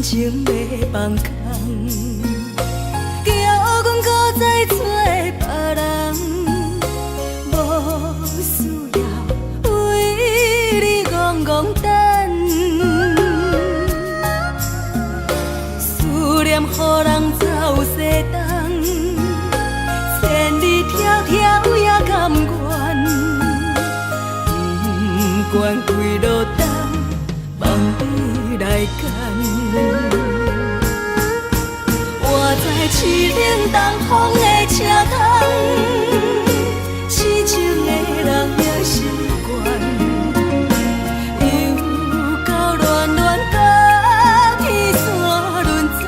情欲放空，叫阮閣再找別人，無需要為你戇戇等。思念予人走西東，千里迢迢也甘願，不管幾落冬，望你來牽。我知凄冷東風的車窗，痴情的人也習慣，又到戀戀甲天山輪站，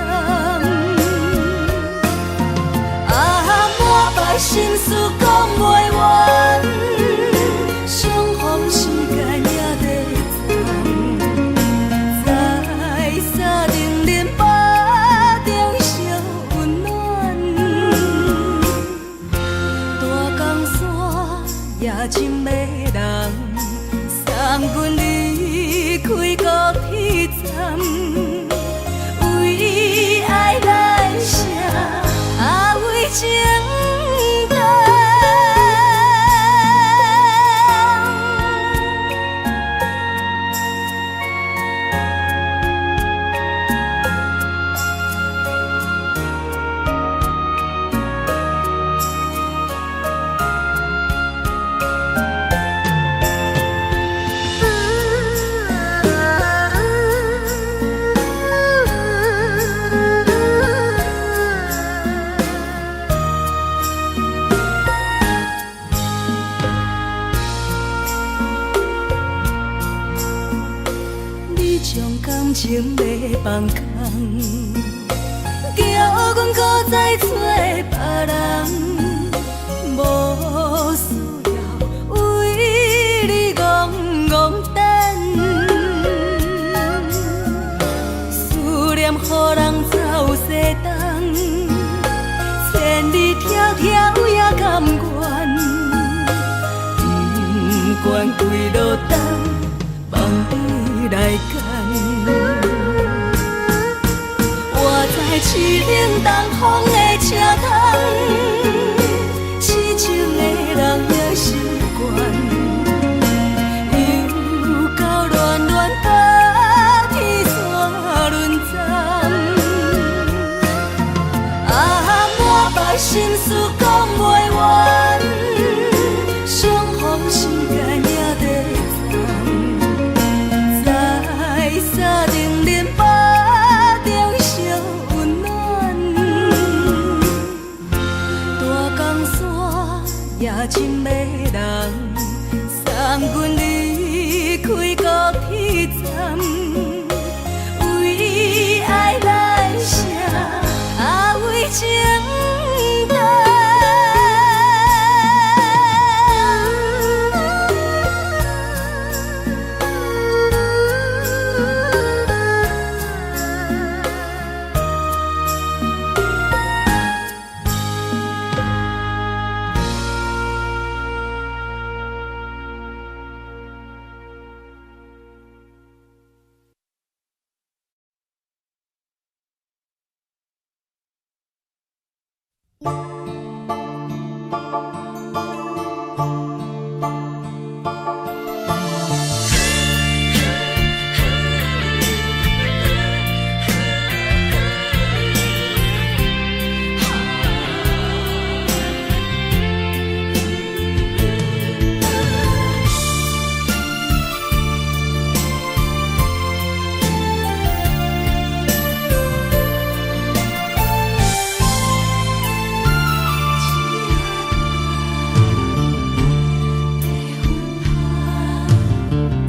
啊，滿腹心事講袂完，相逢時間也短暫，在三重恁腹中相溫暖，大江山也情迷人，送阮離開高鐵站，為愛來寫，啊為情等。你將感情欲放空，叫阮閣再找別人，無需要為你戇戇等。思念予人走西東，千里迢迢也甘願，不管幾落冬，望你來牽。我知凄冷東風的車窗，痴情的人也習慣，又到戀戀甲天山輪站，啊，滿腹心事講袂完，相逢時間也短暫，在三重恁腹中相溫暖，大江山也情迷人，送阮離開高鐵站，為愛來寫，啊為情等。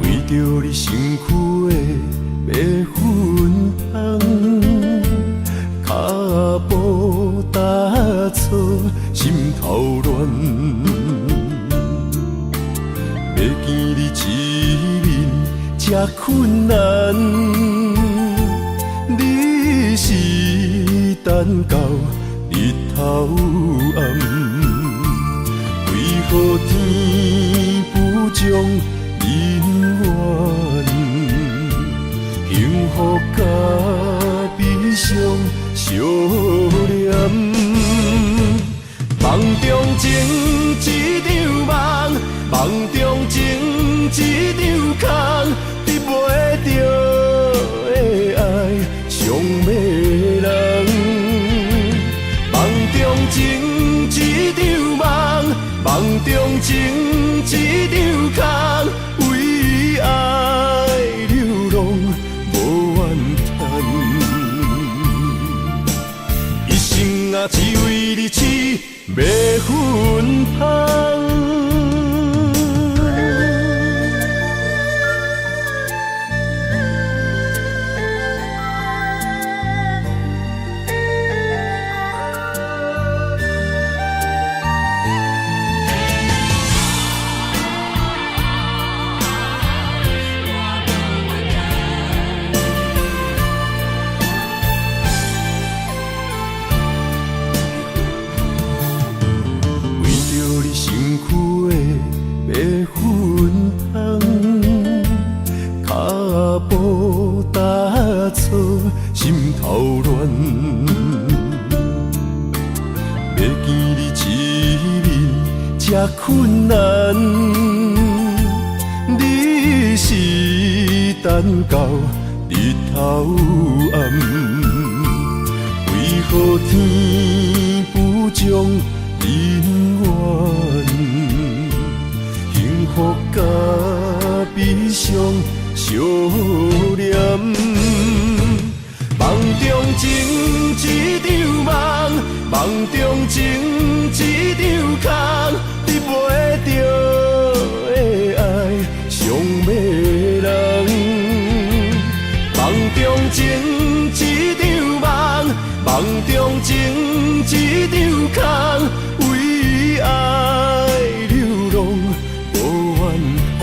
為著你身軀的白粉香，跤步踏錯，心頭亂。欲見你一面這困難，你是等到日頭暗，為何天不將姻緣，幸福佮傷相念。夢中情一場夢，夢中情一場空，得袂著的愛傷迷人。夢中情一場夢，夢中情一場空，為愛流浪無怨嘆。一生啊，只為你痴迷芬芳。為著你身軀的白粉香，跤步踏錯，心頭亂。欲見你一面這困難，你是等到日頭暗，為何天不將姻緣？幸福佮悲傷相連。夢中情一場夢，夢中情一場空，得袂著的愛傷迷人。夢中情一場夢，夢中情一場空，為愛流浪無怨嘆。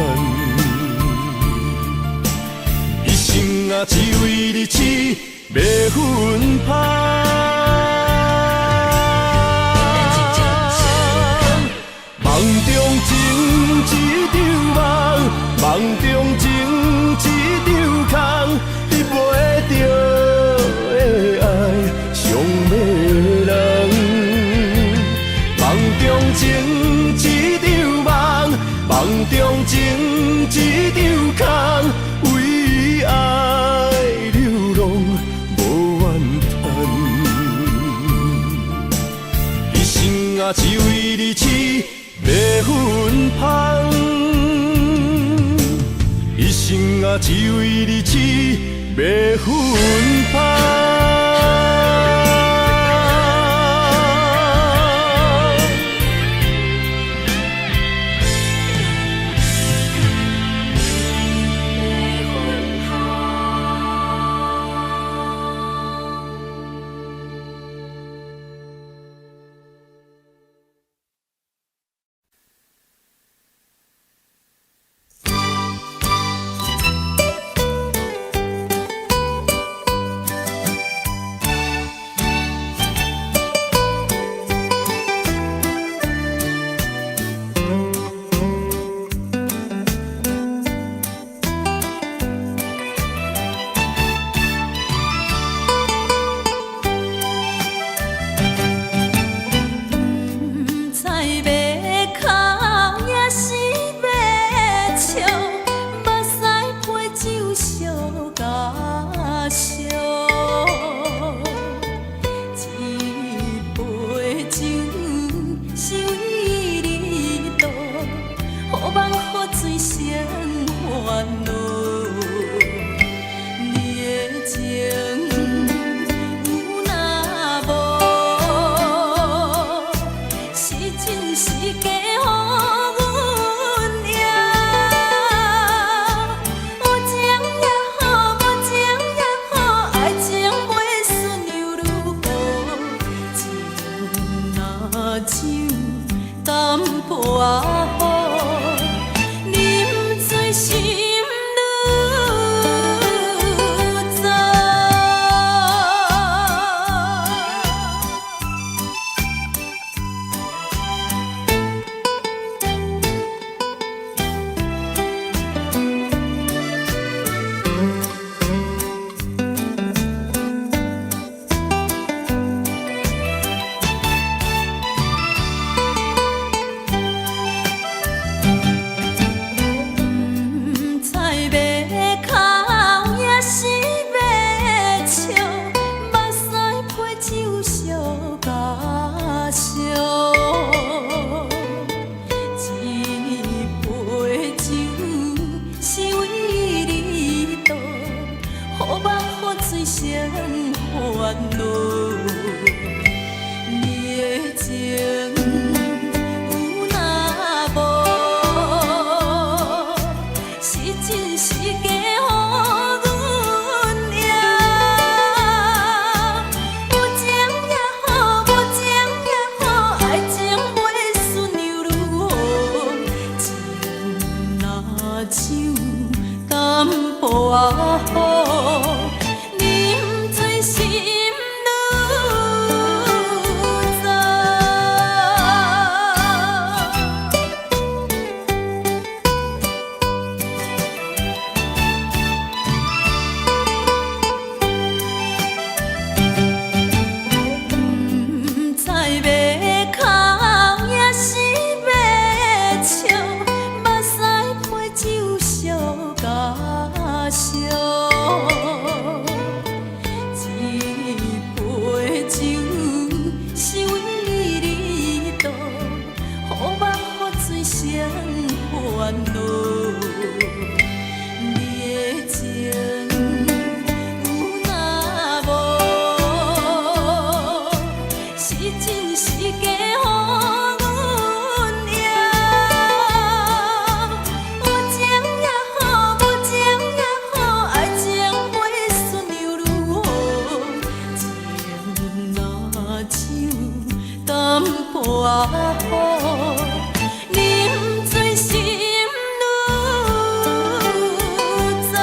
一生啊，只為你痴迷芬芳。夢中情一場夢，夢中情一場空，得袂著的愛傷迷人。夢中情一場夢，夢中情一場空，為愛流浪無怨嘆。一生啊，只為你痴迷芬芳。一生啊，只為你痴迷芬芳。毋知欲哭抑是欲笑，目屎陪酒相共惜。一杯酒是為你倒，予夢予醉成煩惱。你的情有若無，是真是假，予阮贏。有情也好，無情也好，愛情袂順又如何？情若酒淡薄仔好，啉醉心愈燥。算成煩惱。你的情有若無，是真是假，予阮贏。有情也好，無情也好，愛情袂順又如何？情若像淡薄仔雨，啉醉心愈早。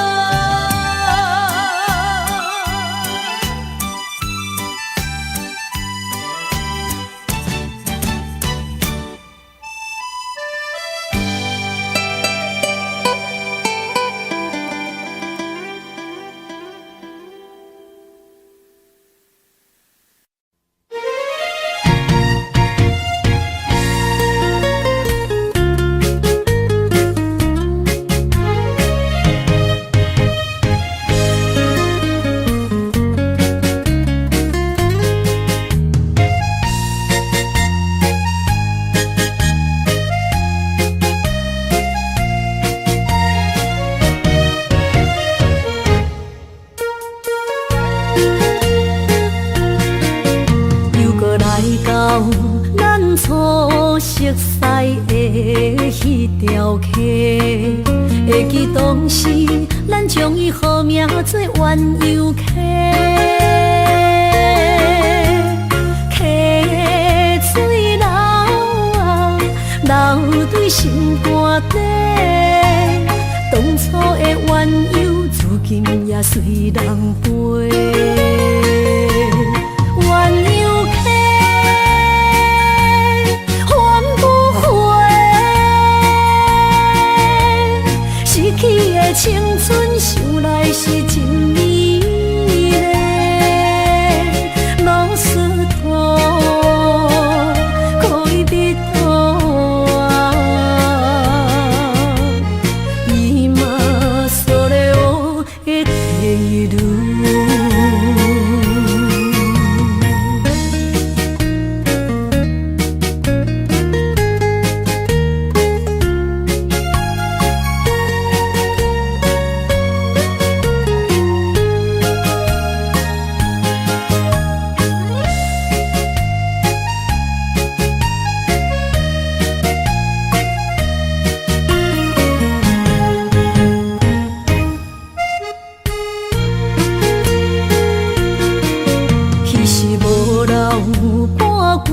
又閣來到咱初熟似的彼條溪，會記當時咱將伊號名做鴛鴦溪。溪水流啊，流對心肝底，當初的鴛鴦，如今也隨人飛。鴛鴦溪，還不回，失去的青春，想來是真美麗。ロスト戀人啊，今それを得ている。彼時無留半句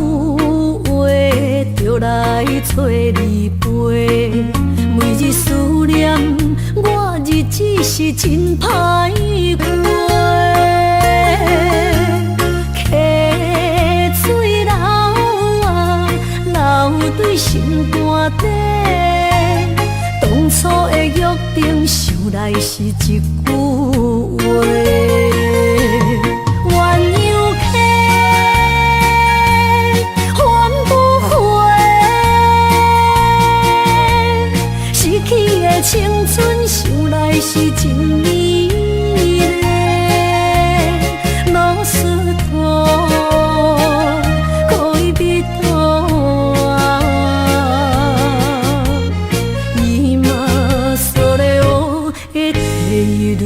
話，就來揣你陪。每日思念，我日子是真歹過。溪水流啊，流對心肝底。當初的約定，想來是一句話。鴛鴦溪，還不回，失去的青春，想來是真美麗。ロスト戀人啊，今それを得ている。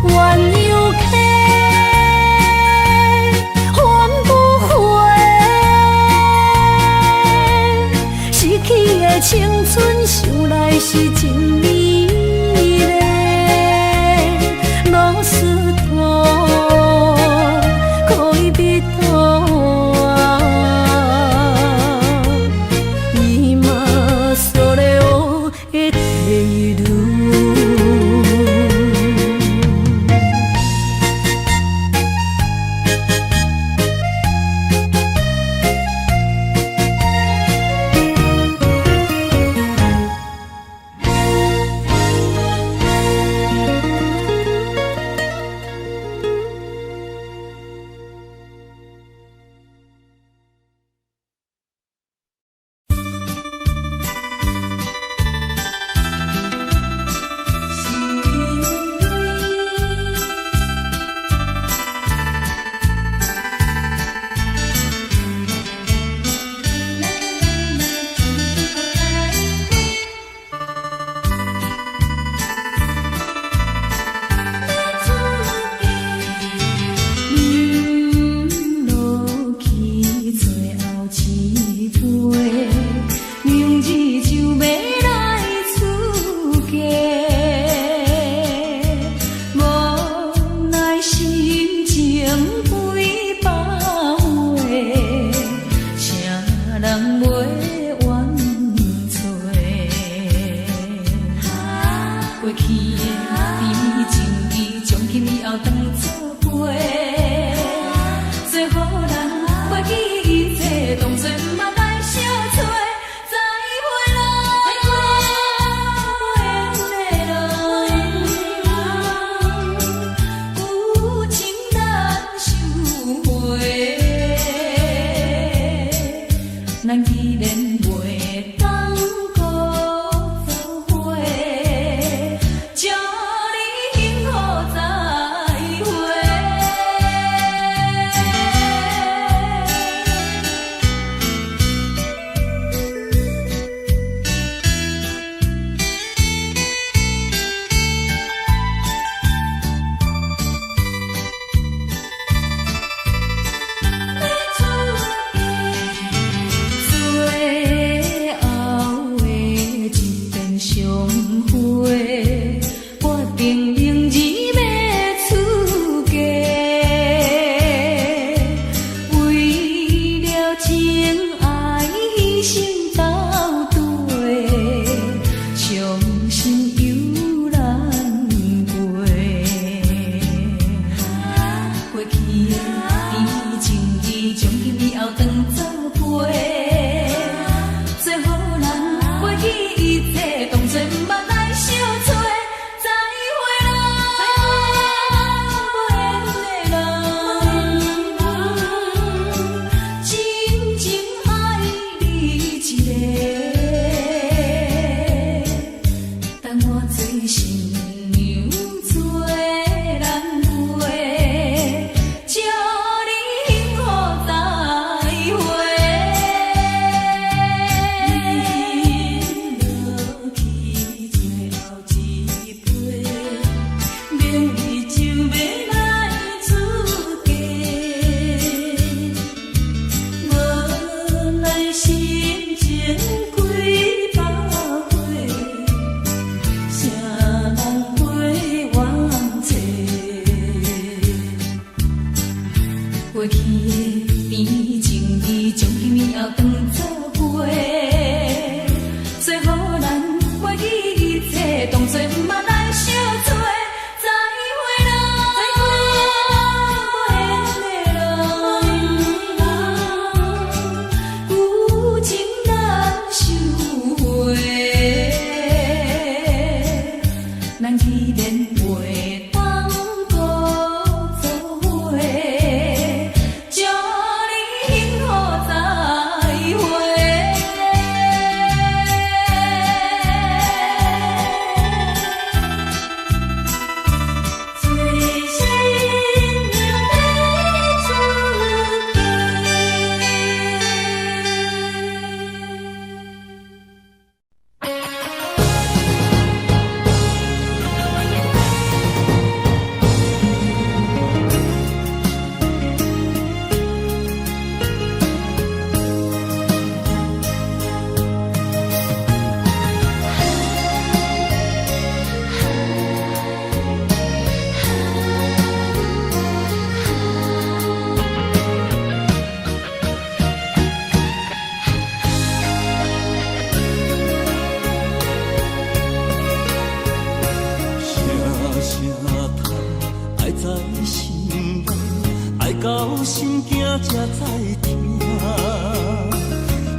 鴛鴦溪，還不回，失去的青春，想來是真美麗。ロスト戀人啊，今それを得ている。咱既然袂當閣做伙，祝你幸福再會。欲出嫁，最後的一遍相會，決定明日欲出嫁。為了情愛犧牲到底，傷心猶難過。過去的甜情意，從今以後當作陪。做予人袂記一切，當作毋捌來相揣。再會啦，無緣的人，真情愛你一個，等我做新娘做人陪，祝你幸福再會。飲落去最後一杯，明日就欲來出嫁。無奈心情幾百回，誰人陪我坐？過去的甜情意，從今以後當作陪。做予人袂記一切，當作毋捌來相揣。再會啦，無緣的人，舊情難收回。咱既然袂當閣做伙，祝你幸福再會。做新娘欲出嫁。聲聲嘆，愛在心內，愛到心驚才知疼。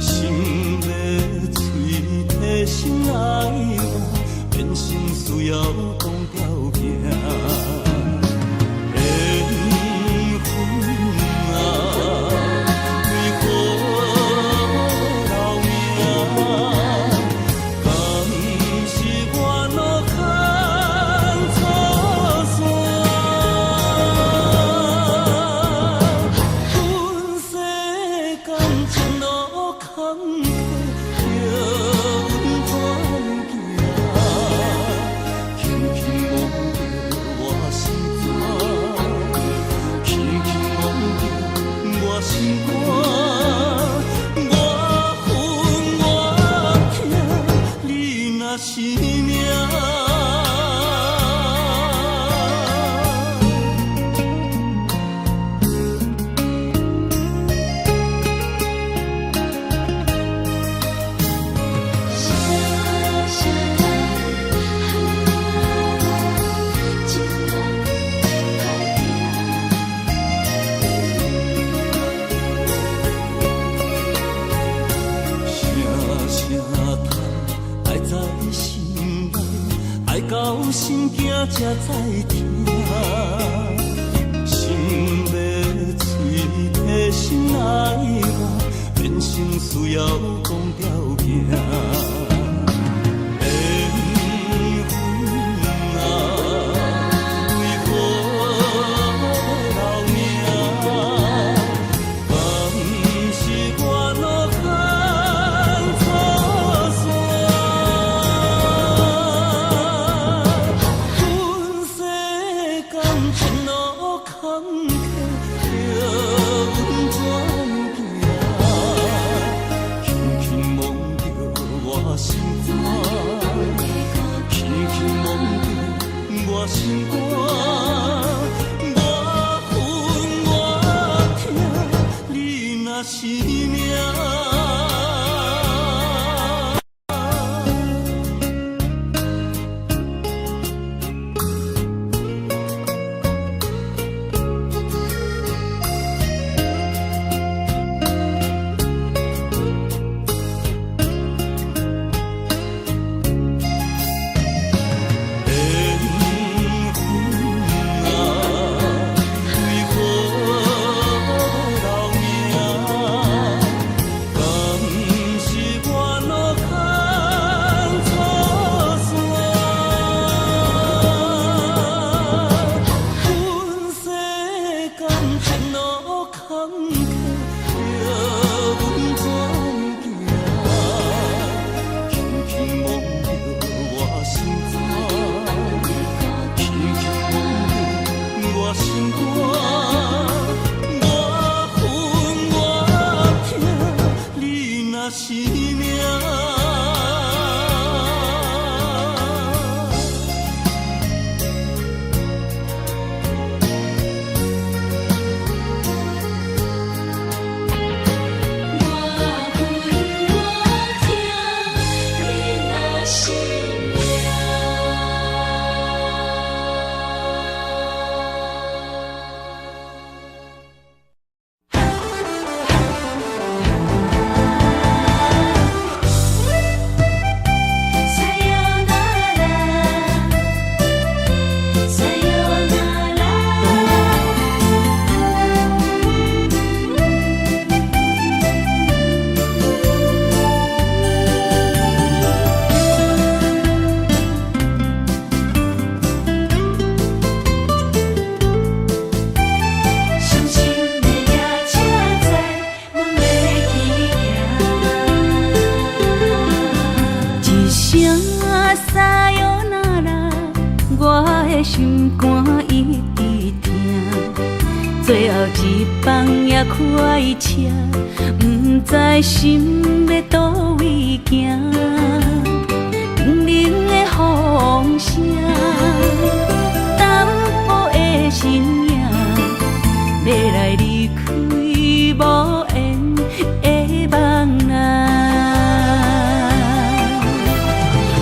心欲喙提心愛我，變成需要講條件。緣分啊，為何留名？敢是我路牽錯線？阮世感情路坎坷，叫阮反行，轻轻摸著我心肝，轻轻摸著我心肝，我恨我疼，你若是命。聲聲嘆，情人歹拼。聲聲嘆，愛在心內，愛到心驚才知疼。心欲喙提心愛我，變成生需要講條件。緣分啊，為何欲留名？敢是我路牽錯線？阮世間情路坎坷，叫阮怎行？輕輕摸著我心肝，輕輕摸著我心肝，我恨我疼，你若是命。緣分啊，為何欲留名？敢是我路牽錯線？阮世間情路坎坷，叫阮怎行？輕輕摸著我心肝，輕輕摸著我心肝，我恨我疼，你若是命。我恨我疼，你若是命。さよなら，さよなら。傷心的夜車載，阮欲去行。一聲さよなら，我的心肝一直疼。最後一班也開車，毋知心欲佗位行。冷冷的風聲，淡薄的身影，欲來離開無緣的夢啊。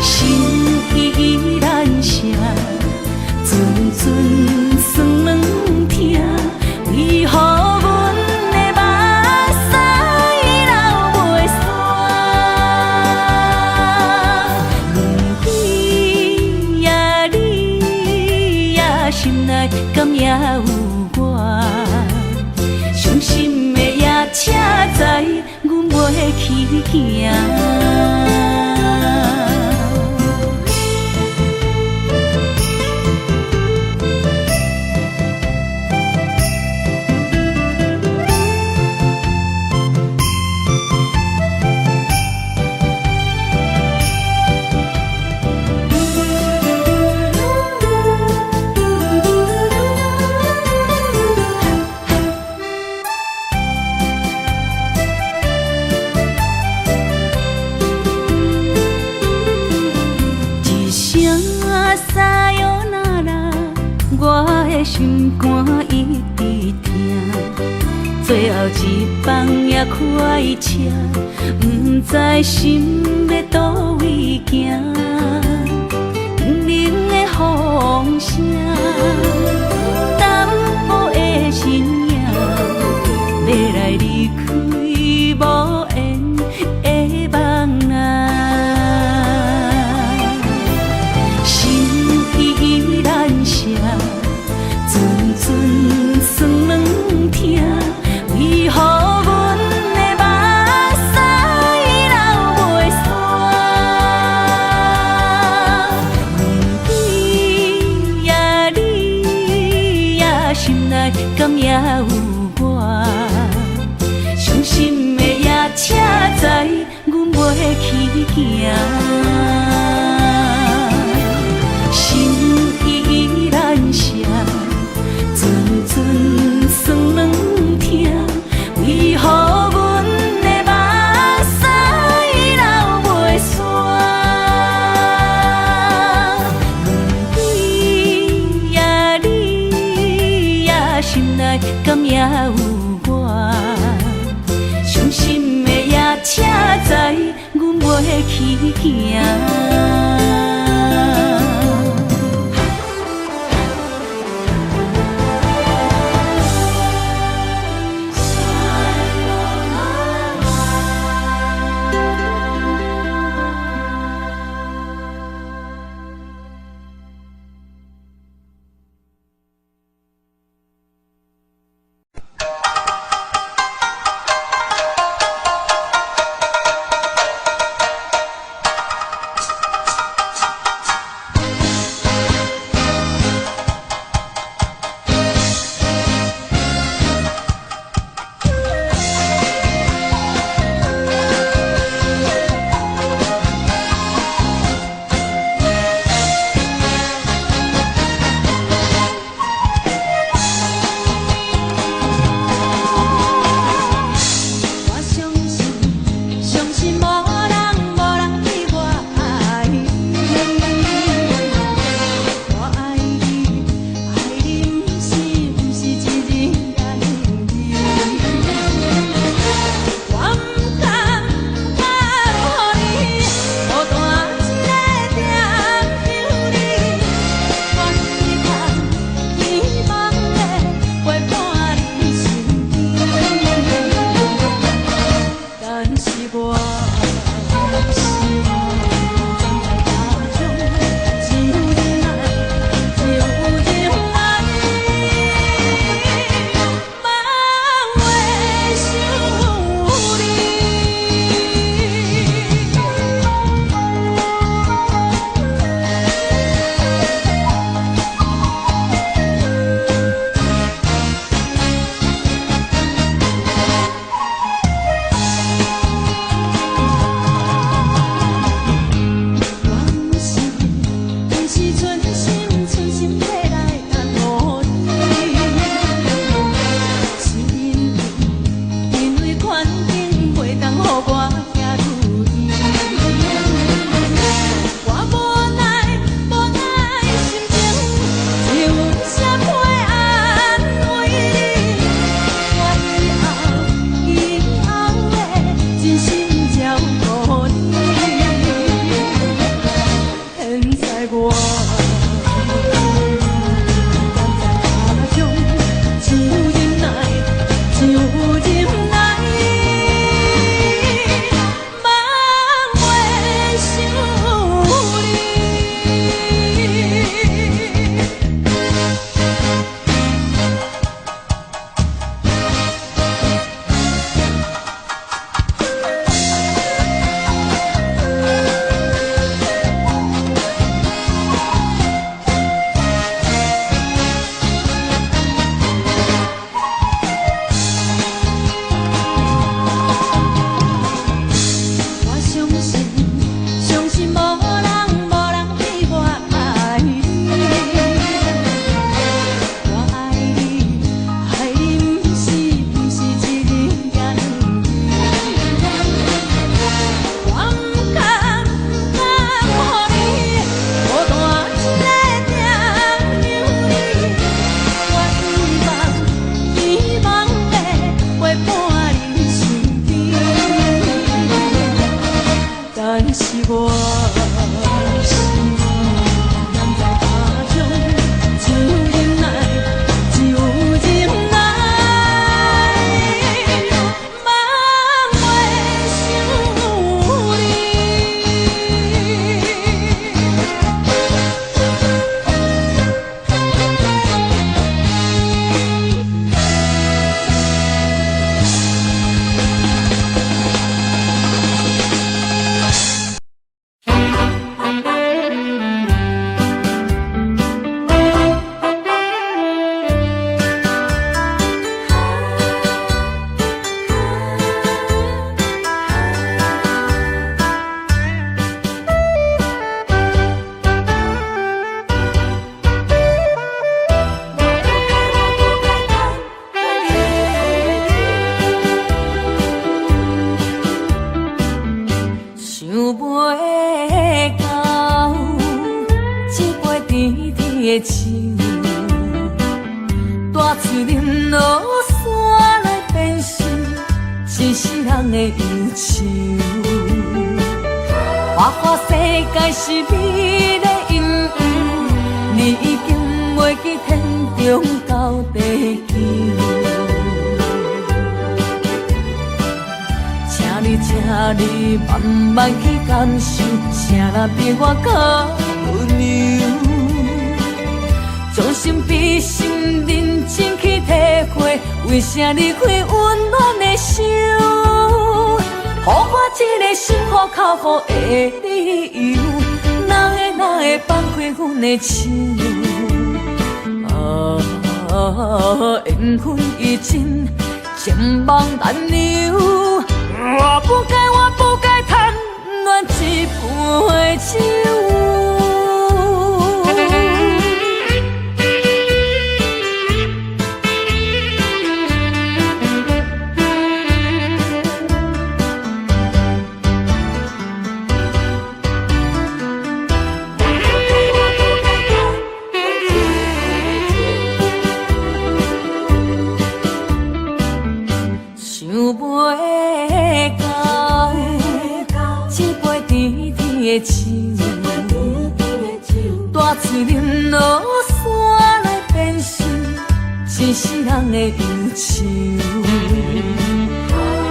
心依難捨，陣陣酸軟疼，為何阮的目屎流袂煞？你呀你呀，心內敢也有我？傷心的夜車載，阮欲去行。一聲さよなら，我的心肝一直疼。最後一班也開車，毋知心欲佗位行。冷冷的風聲，淡薄的身影，欲來離開無緣的夢啊。心依難捨，陣陣酸軟疼，為何阮的目屎行。心意難捨，陣陣酸軟疼，為何阮的目屎流袂煞？問你呀你呀，心內敢猶有我？傷心的夜車載，阮袂去行。袂到這杯甜甜的酒，大喙啉落煞來變成一世人的憂愁。花花世界是美麗陰影，你已經袂記天長到地久。請你，請你慢慢去感受，啥人比我較溫柔？將心比心，認真去體會，為啥離開溫暖的手？予我這個心予哭予的理由，哪會哪會放開阮的手？啊，緣分已盡，情網難留。我不該，我不該貪戀這杯酒。想袂到這杯甜甜的酒，大喙啉落煞來變成一世人的憂愁。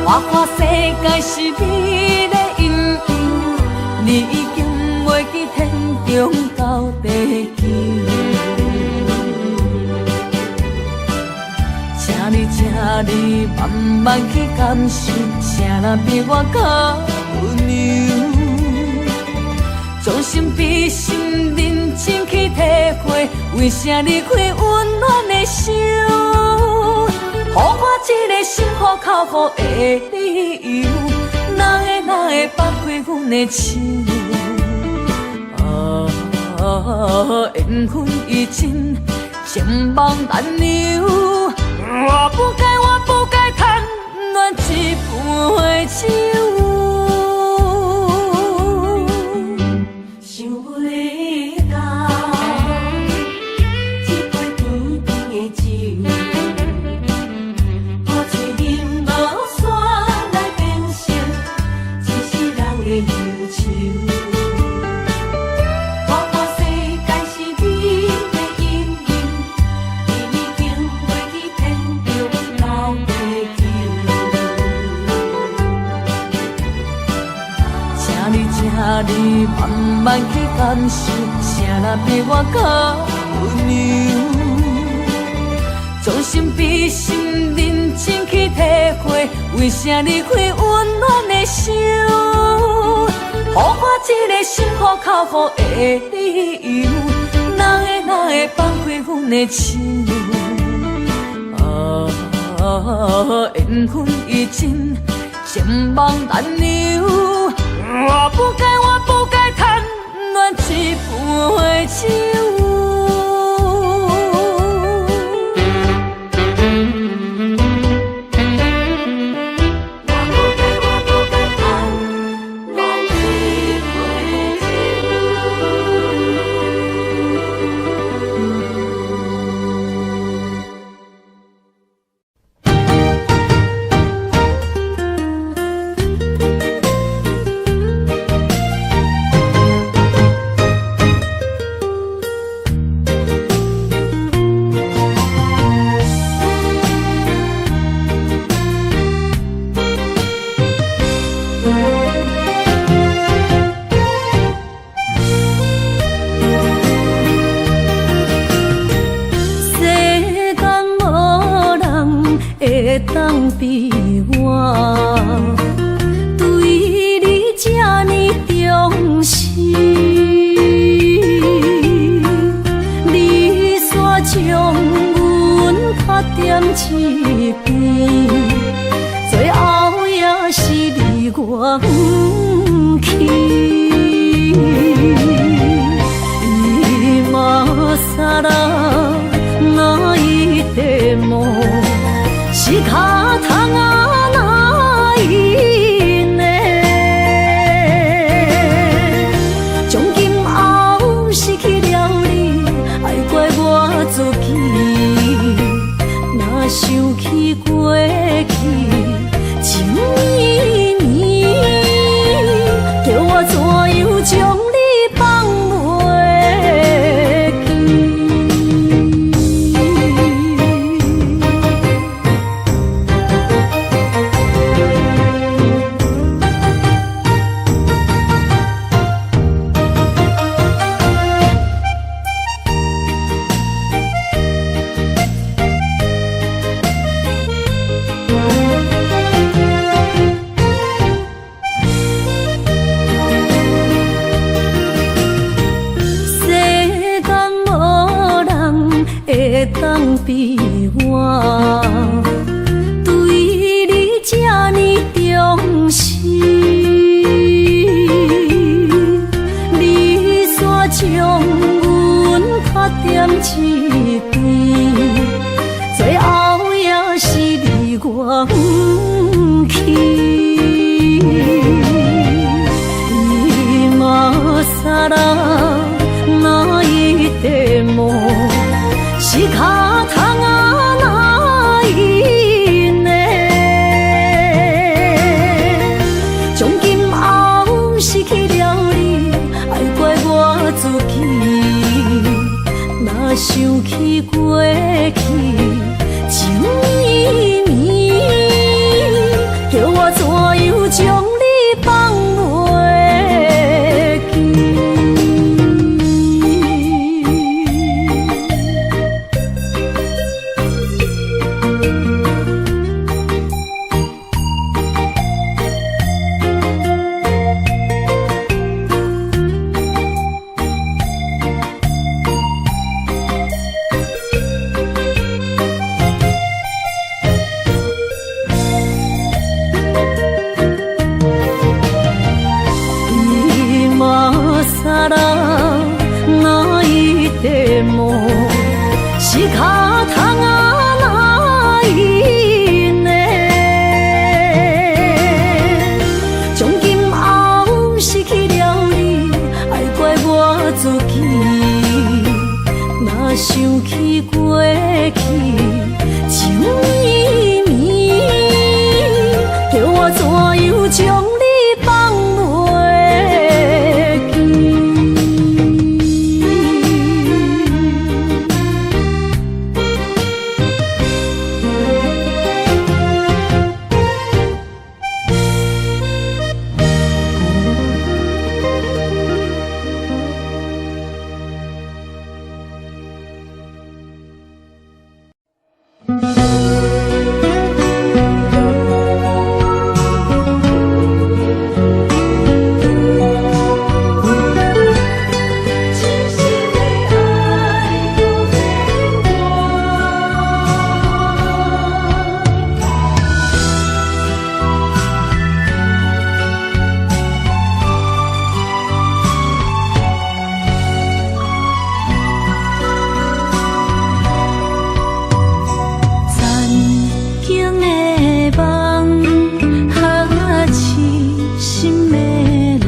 花花世界是美麗陰影，你已經袂記天長到地久。請你，請你慢慢去感受，啥人比我較溫柔？將心比心，認真去體會，為啥離開溫暖的手？予我這個心予哭予的理由，哪會哪會放開阮的手？啊，緣分已盡，情網難留。我不該，我不該貪戀這杯酒。想袂到這杯甜甜的酒，大喙啉落煞來變成一世人的憂愁。花花世界是美麗陰影，你已經袂記天長到地久。請你，請你慢慢去感受，啥人比我較溫柔？將心比心，認真去體會，為啥離開溫暖的手？予我這個心予哭予的理由，哪會哪會放開阮的手？啊，緣分已盡，情網難留。我不該，我不該貪戀這杯酒。我不該，我不該貪戀這杯酒。世間無人會當比我，對你這呢重視。你煞將阮拍踮一邊，最後也是離我遠去。今更泣いても仕方がないね。會當比我對你這呢重視。你煞將阮拍踮一邊，最後也是離我遠去。今更泣いても仕方がないね。從今後失去了你，愛怪我自己。若想起過去情綿綿，叫我怎樣將你放袂記？今更泣いても仕方がないね。從今後失去了你，愛怪我自己。若想起過去情綿綿，叫我怎樣將你放袂記？痴心的愛不變卦。残景的夢，哈痴心的人，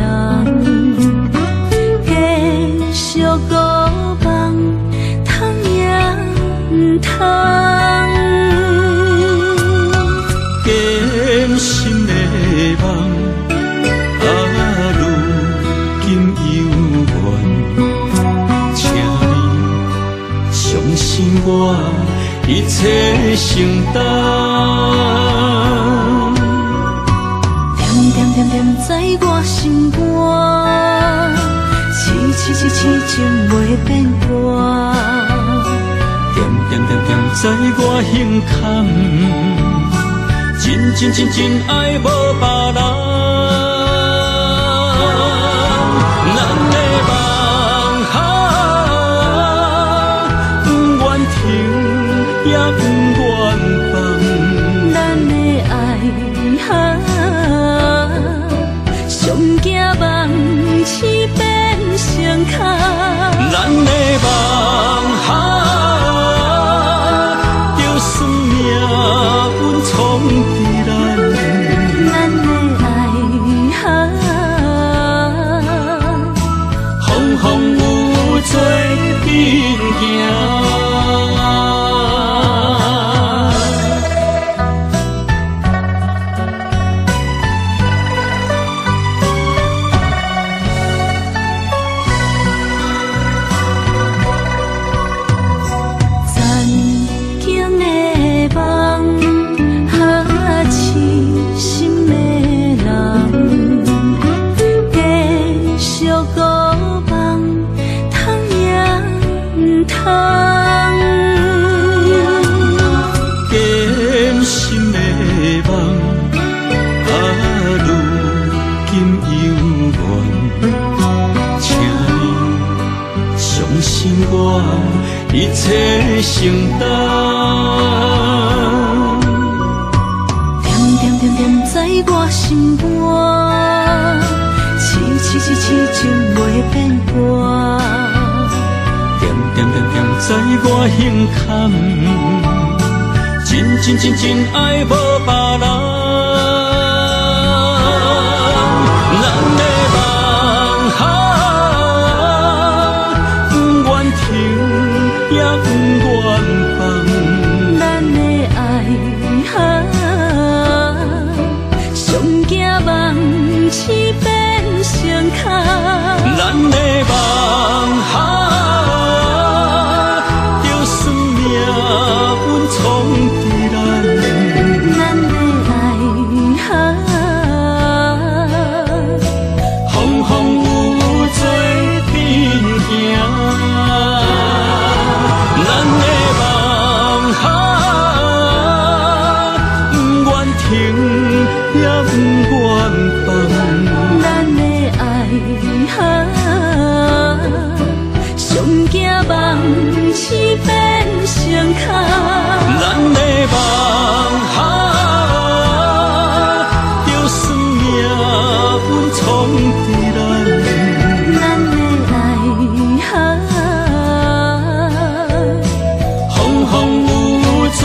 繼續孤夢，通也毋通。堅心的夢，啊，如今猶原，請你相信我，一切承擔。惦惦惦惦在我心肝，痴痴痴痴情袂變卦。惦惦惦惦在我胸坎，真真真真愛無別人。咱的夢啊，不願停也不願放。咱的愛啊，上驚夢醒變成空。咱的夢啊，就算命運創佇咱。咱的愛啊，風風雨雨做陣行。殘景的夢，哈痴心的人，繼續孤夢，通也毋通。堅心的夢，啊，如今猶原，請你相信我，一切承擔。恬恬恬恬在我心肝，痴痴痴痴情袂變卦。恬恬恬恬在我胸坎，真真真真愛無別人。咱的夢啊，不願停，也不願放。咱的愛啊，上驚夢醒變成空。咱的夢啊，就算命運創佇咱。咱的愛啊，風風雨雨做陣行。咱的夢啊，不願停，也不願放。咱的愛啊，上驚夢醒變成空。咱的夢啊，就算命運創佇咱。咱的愛啊，風風雨雨做陣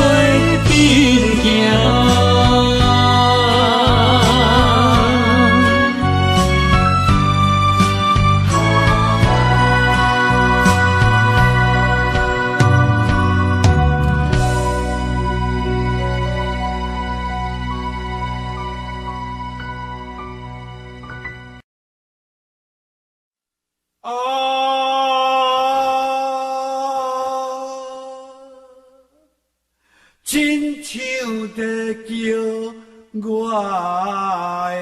行。啊，親像在叫我的。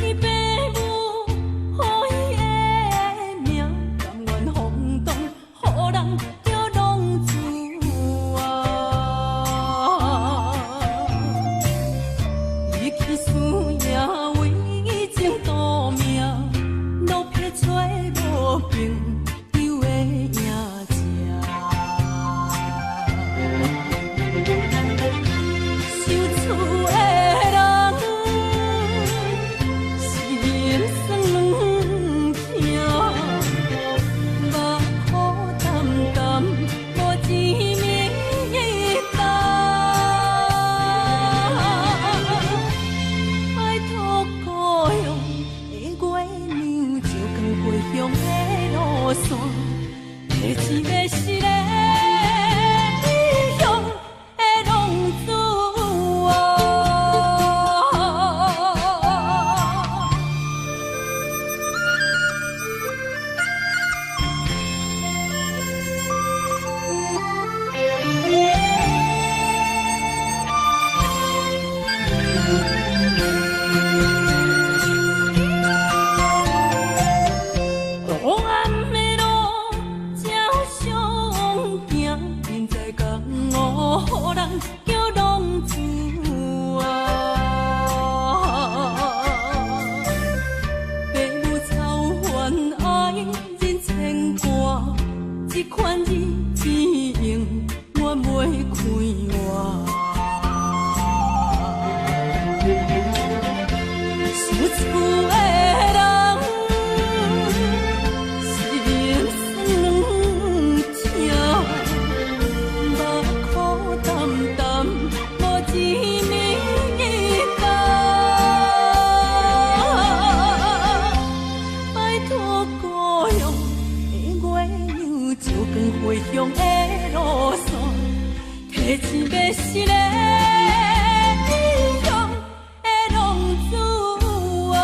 天父母予伊的名，甘願放蕩，予人叫浪子啊！伊去输赢为情赌命，落魄找无朋友的影子。受厝的人心酸两疼，目苦澹澹，无一暝担。拜托故乡的月娘，照光回乡的路线，提一个失的异乡的浪子啊！黑暗的路才相行，人在江湖，予人叫浪子啊。爸母操烦爱人牵挂，这款日子永远袂快活。受厝的人心酸两疼，目苦澹澹，无一暝担。拜托故乡的月娘，照光回乡的路线，提一个失的异乡的浪子啊！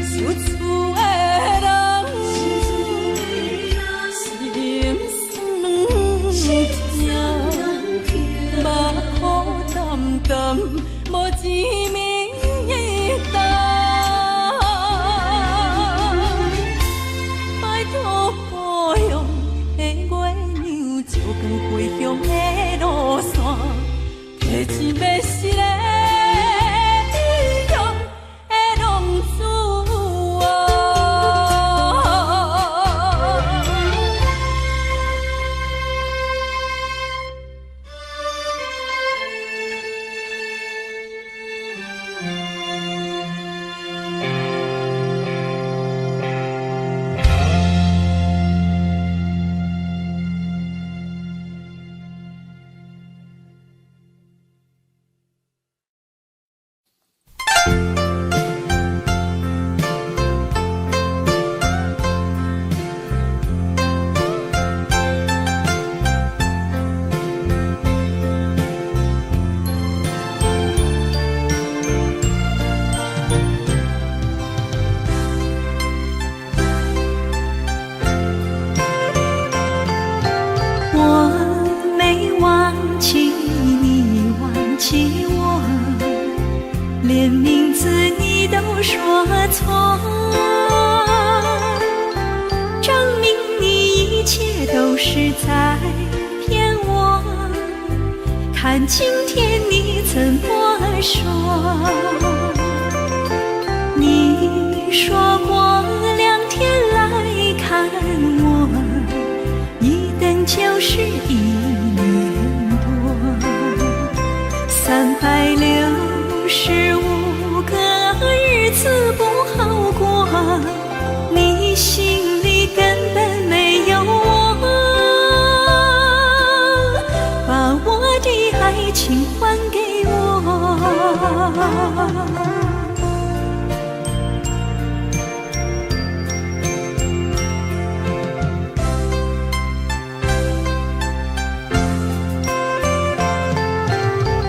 受厝的人心酸两疼，目苦澹澹，看今天你怎麼說？你說過兩天來看我，一等就是一年多，365個日子不好過，你心裡根本沒有我，把我的愛情還給我。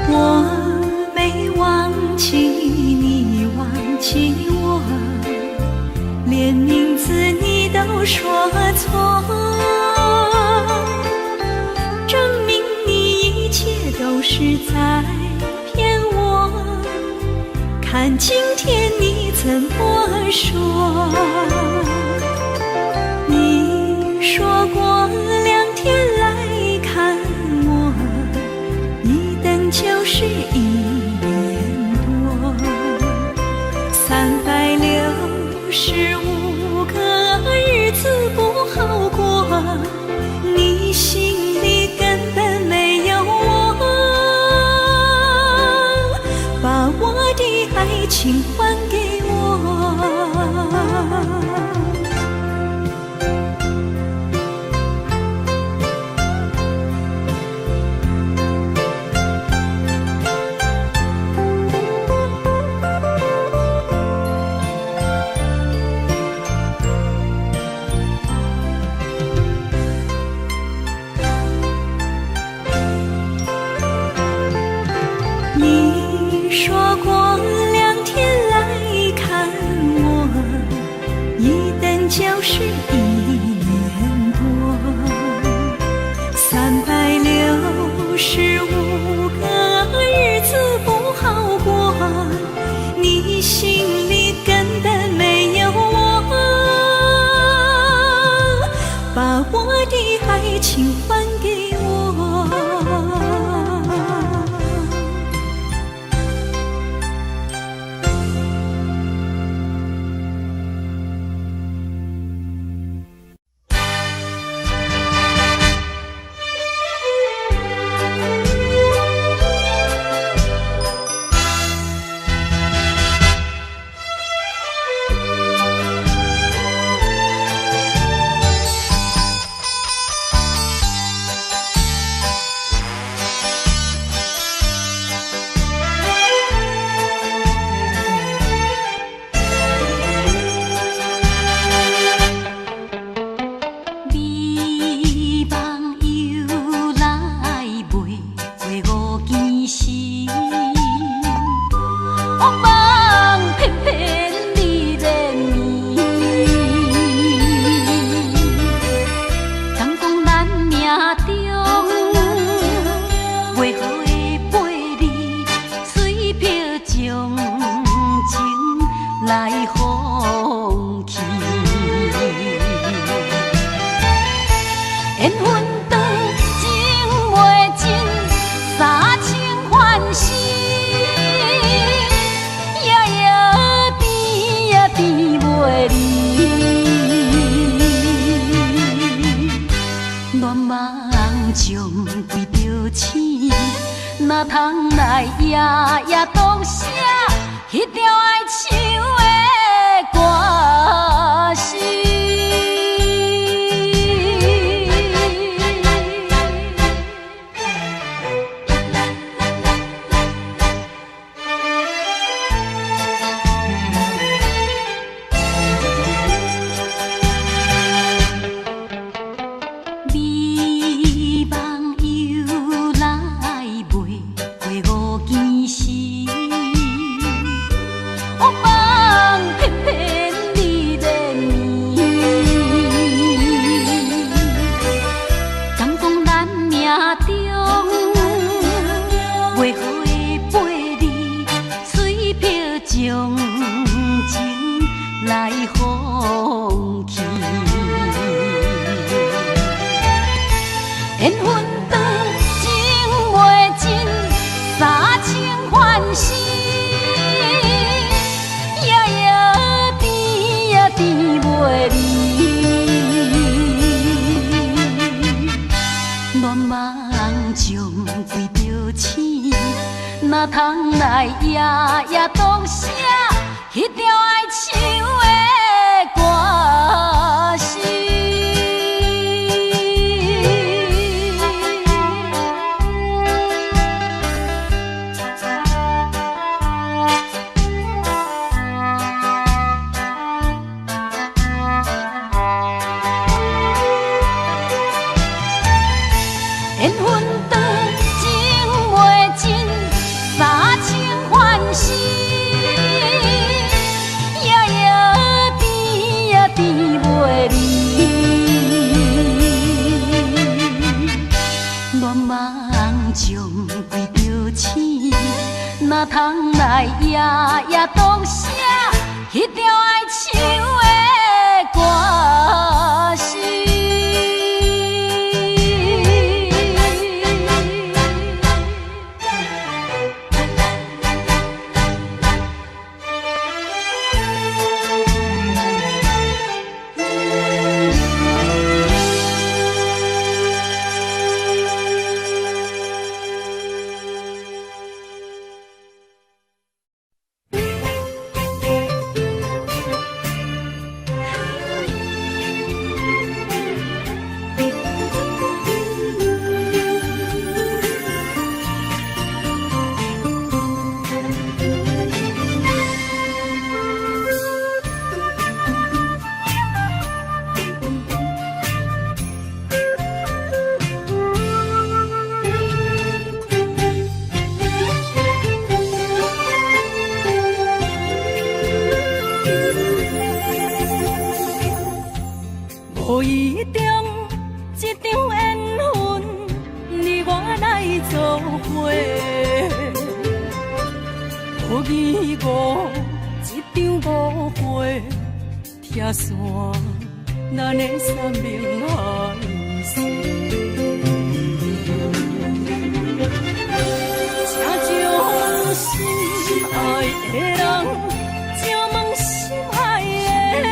我沒忘記你，忘記我，連名字你都說錯，證明你一切都是在騙我。看今天你怎麼說？你說過兩天來看我，一等就是一年多，365個日子不好過，你心裡根本沒有我，把我的愛情還給我。你說過兩天來看我，一等就是一年多，365個日子不好過，你心裡根本沒有我，把我的愛情還給我。美夢由來袂過五更時，惡夢翩翩你連綿。敢講咱命中袂好的陪你，随憑將情來放棄。緣分長，情袂盡，三生還世，夜夜甜呀甜袂離。恋夢中為著醒，哪通來夜夜獨寫彼條愛唱的歌詞。美夢由來袂過五更時，惡夢哪通來夜夜獨寫彼條愛唱的歌詞？緣分長，情袂盡，三清煩死。夜夜甜呀甜袂離，恋夢中為著醒，哪通來夜夜獨寫彼條愛唱的歌詞？無意中一場緣分，你我來做伙。無疑誤一場誤會，拆散咱的山盟海誓。請將心愛的人，請問心愛的。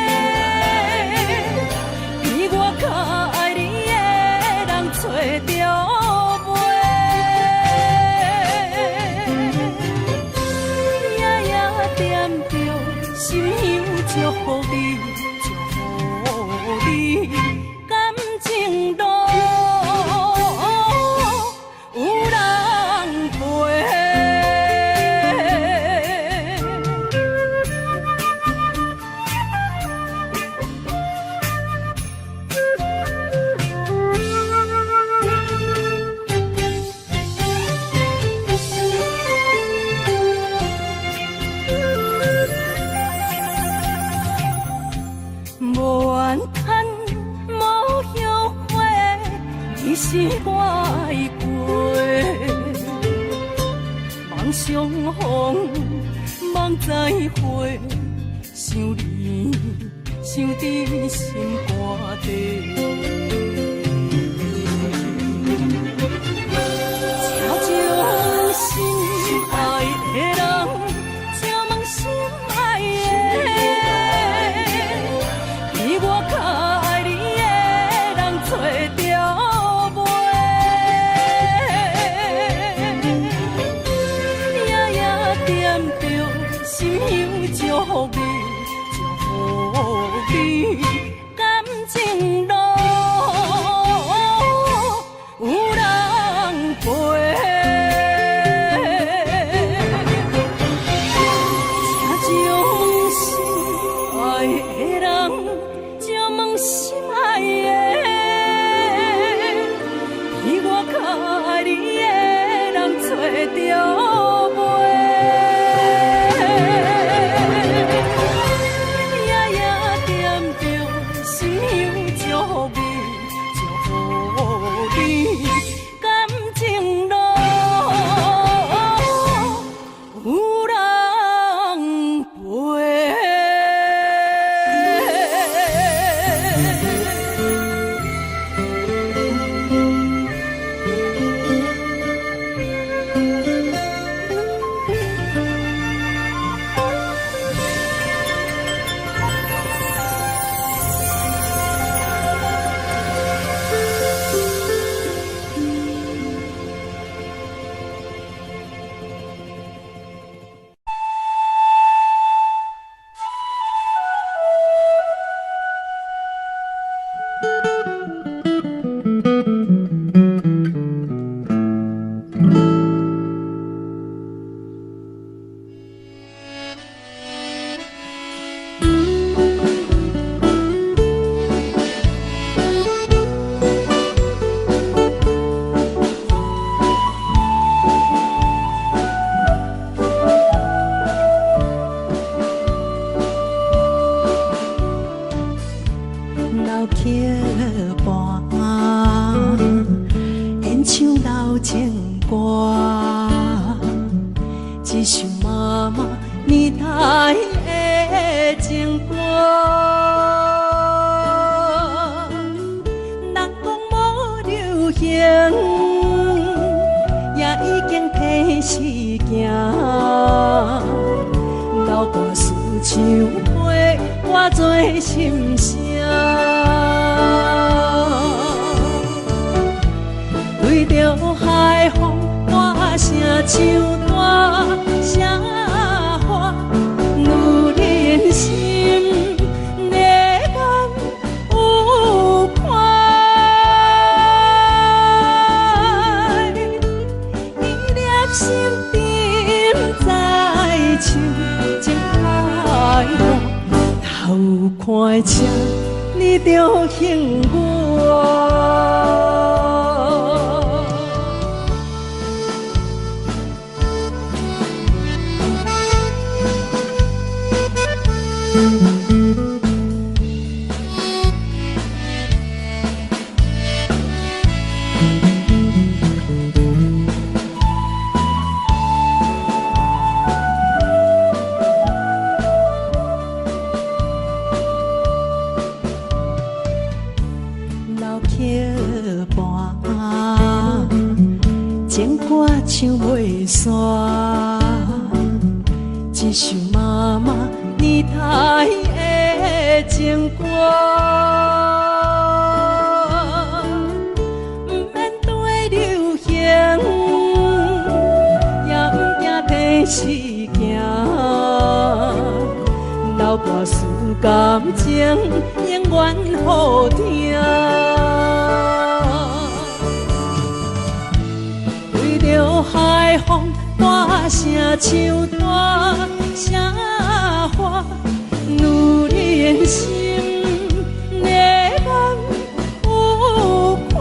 比我較愛你的人揣著袂？夜夜惦著心香祝福你，祝福你，感情路有人陪。無怨嘆，無後悔，你是我愛過。望相逢，望再會，想你，想佇心肝底。請將心愛的人，請問心愛的，比我較愛你的人揣著袂？夜夜惦著心香祝福你，祝福你，感情路。一首媽媽年代的情歌。人講無流行，也已經提時行。老伴思唱陪我做心聲。對著海風，大聲唱大聲喊，女人心的眼有看。伊粒心沉在深情海岸，头看车，你就幸我。老曲伴，情歌唱袂煞，一首媽媽年代的情歌。毋免對流行，也毋驚提時行。老伴思感情永遠好聽。對著海風，大聲唱，大聲喊，女人心的眼有看。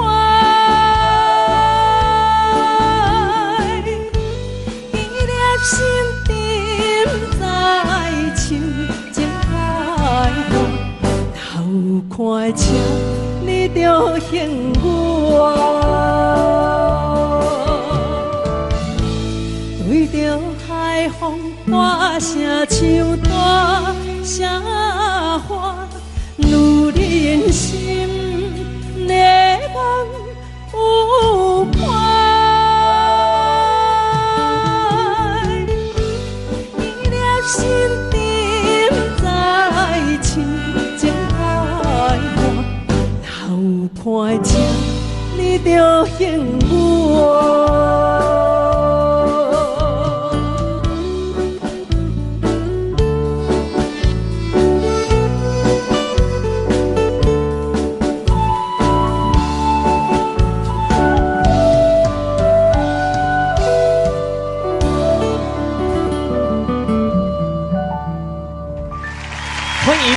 伊粒心沉在深情海岸，头看车，你就幸我。对著海風，大聲唱，大聲喊，女人心的眼有看。伊粒心沉在深情海岸，頭看車，你就幸我。歡迎。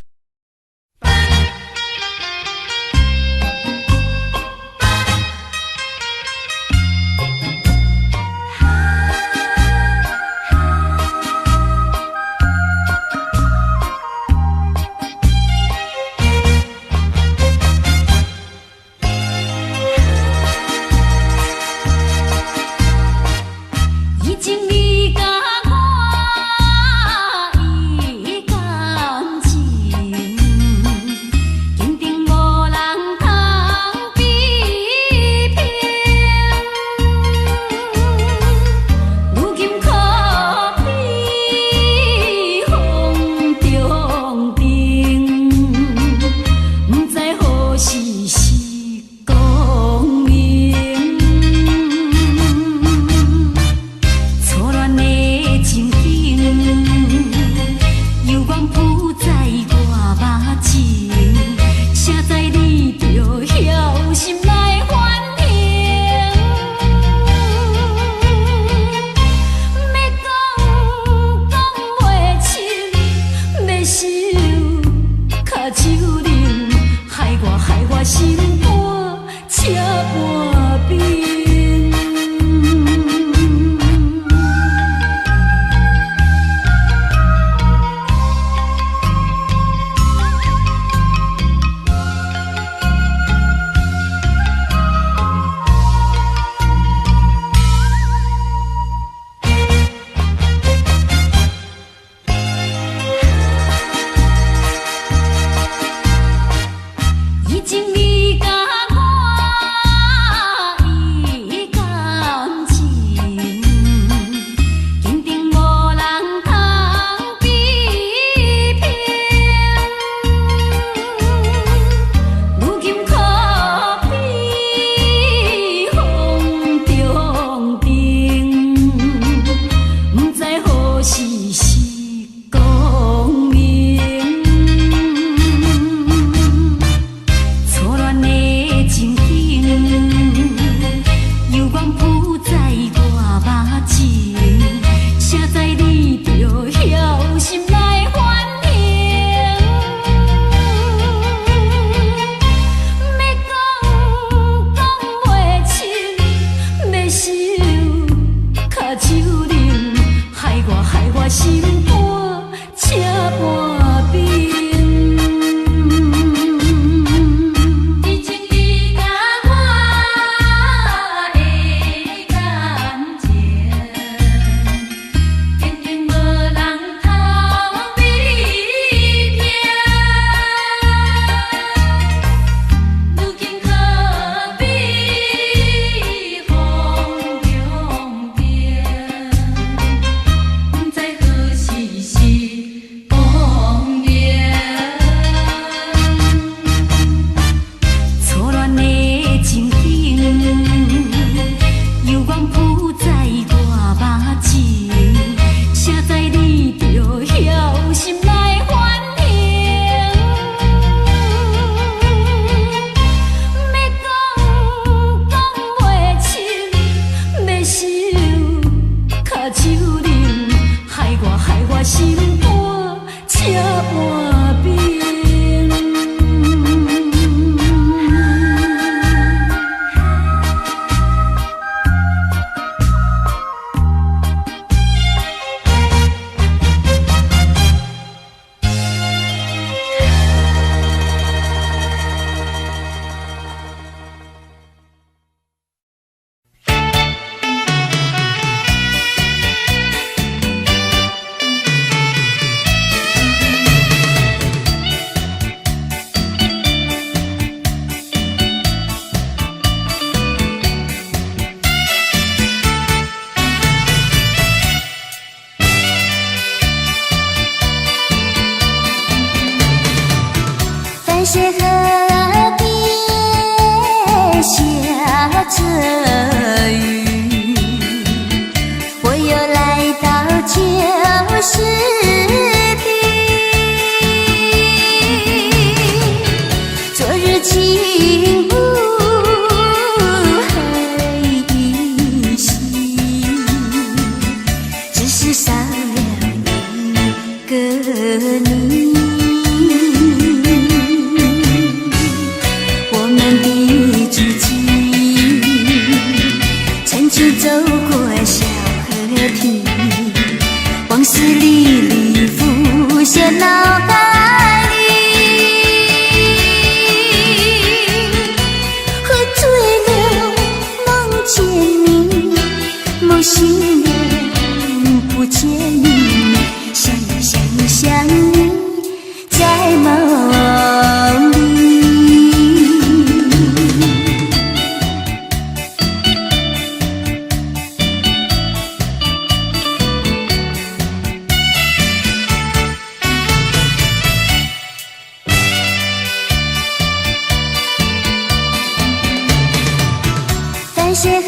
水河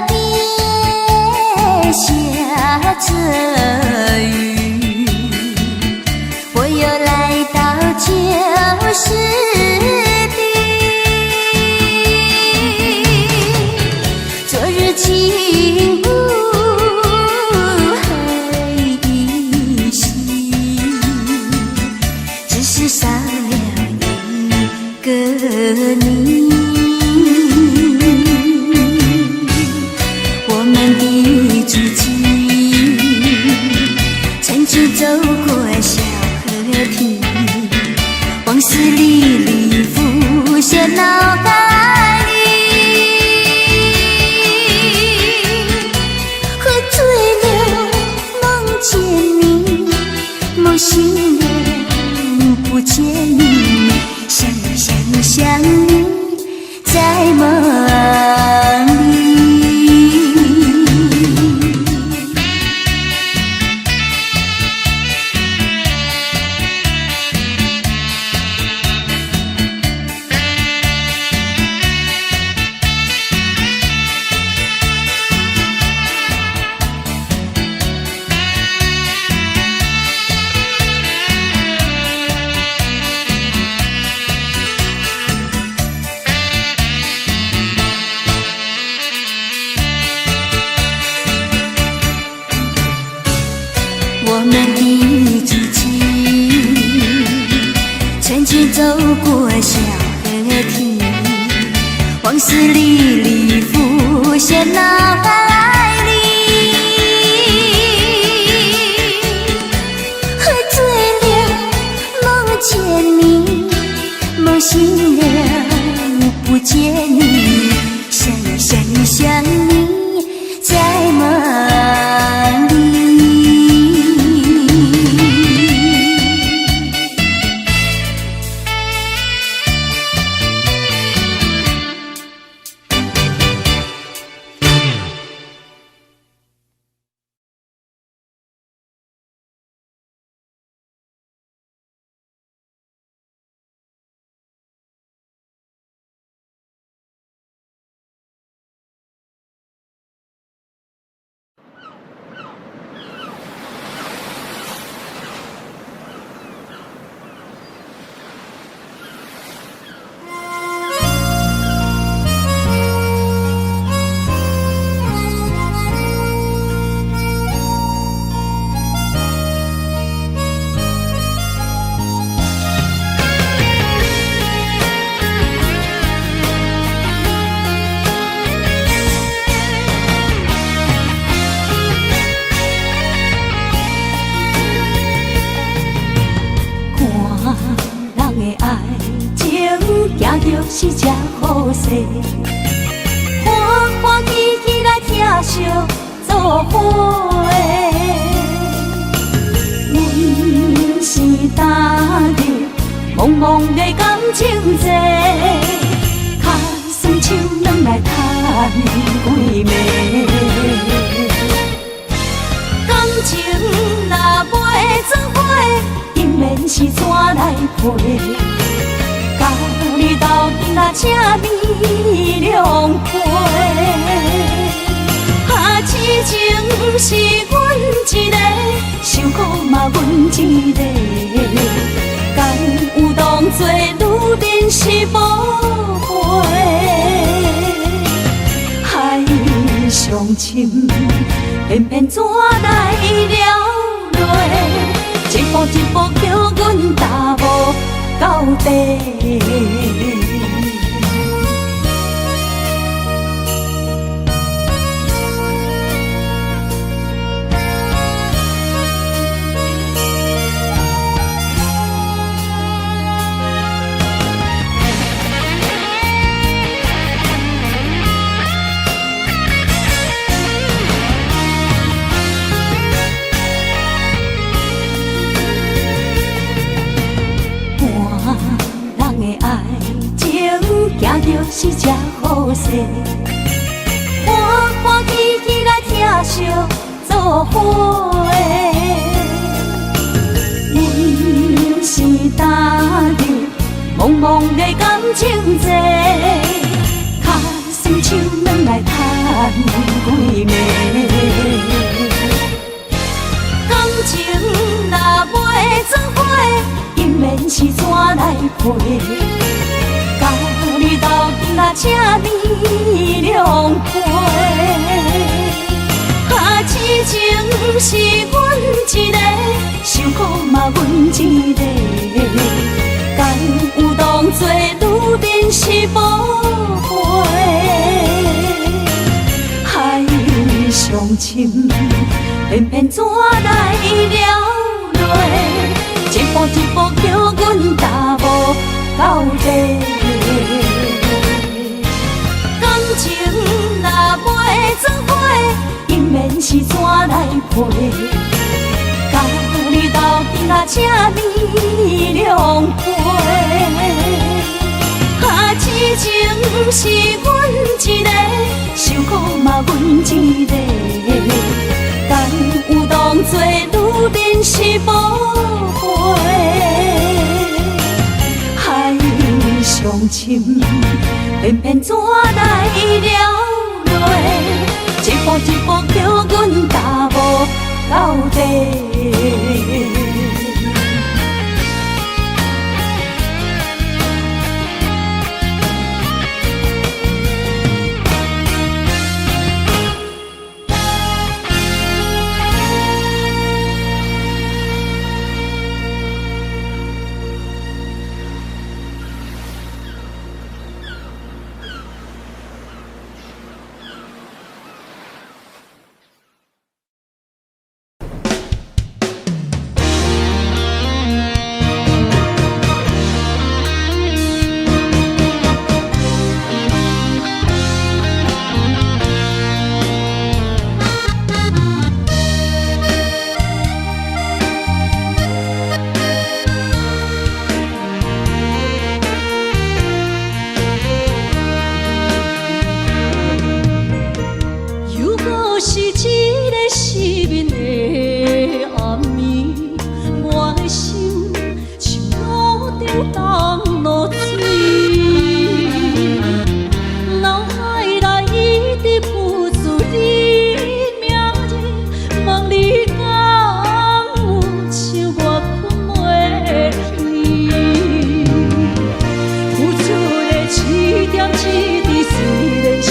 邊下著雨，我又來到舊時地。昨日情霧還依稀，只是少了一個你。我們的足跡曾經走過小河堤，往事歷歷浮現腦海裡。喝醉了夢見你，夢醒了不見你，想你想你想你，在夢裡。我們的足跡曾經走過小河堤，往事歷歷浮現腦海裡。喝醉了夢見你，夢醒了不見你，想你想你想你，在夢裡。就是這好勢，歡歡喜喜來疼惜做伙。阮是踏入茫茫的感情債，跤酸手軟來趁幾暝。感情若袂做伙，當然是怎來陪？甲你斗陣啊，請你兩回。啊，痴情是阮一个，受苦嘛阮一个。敢有當作女人是無陪？海上深，偏偏怎來了泪？一步一步叫阮踏无到底。就是這好勢，歡歡喜喜來疼惜做伙。阮是踏入茫茫的感情債，跤酸手軟來來趁幾暝。感情若袂做伙，姻緣是怎來配？佮你鬥陣啊，這呢兩倍。啊，痴情是阮一个，受苦嘛阮一个。敢有當作女面是寶貝？海上深，偏偏怎來流淚？一步一步叫阮踏無到底。感情若袂做伙，姻緣是怎來配？佮你鬥陣啊，這呢兩倍。啊，痴情是阮一個，受苦嘛阮一個。敢有當作女面是寶貝？海上深，偏偏怎來流淚？一步一步叫阮踏無到底。又閣是一个失眠的暗暝，我的心像路頂東落水，腦海內一直浮出你名字，問你敢有像我睏袂去？付出的一點一滴雖然是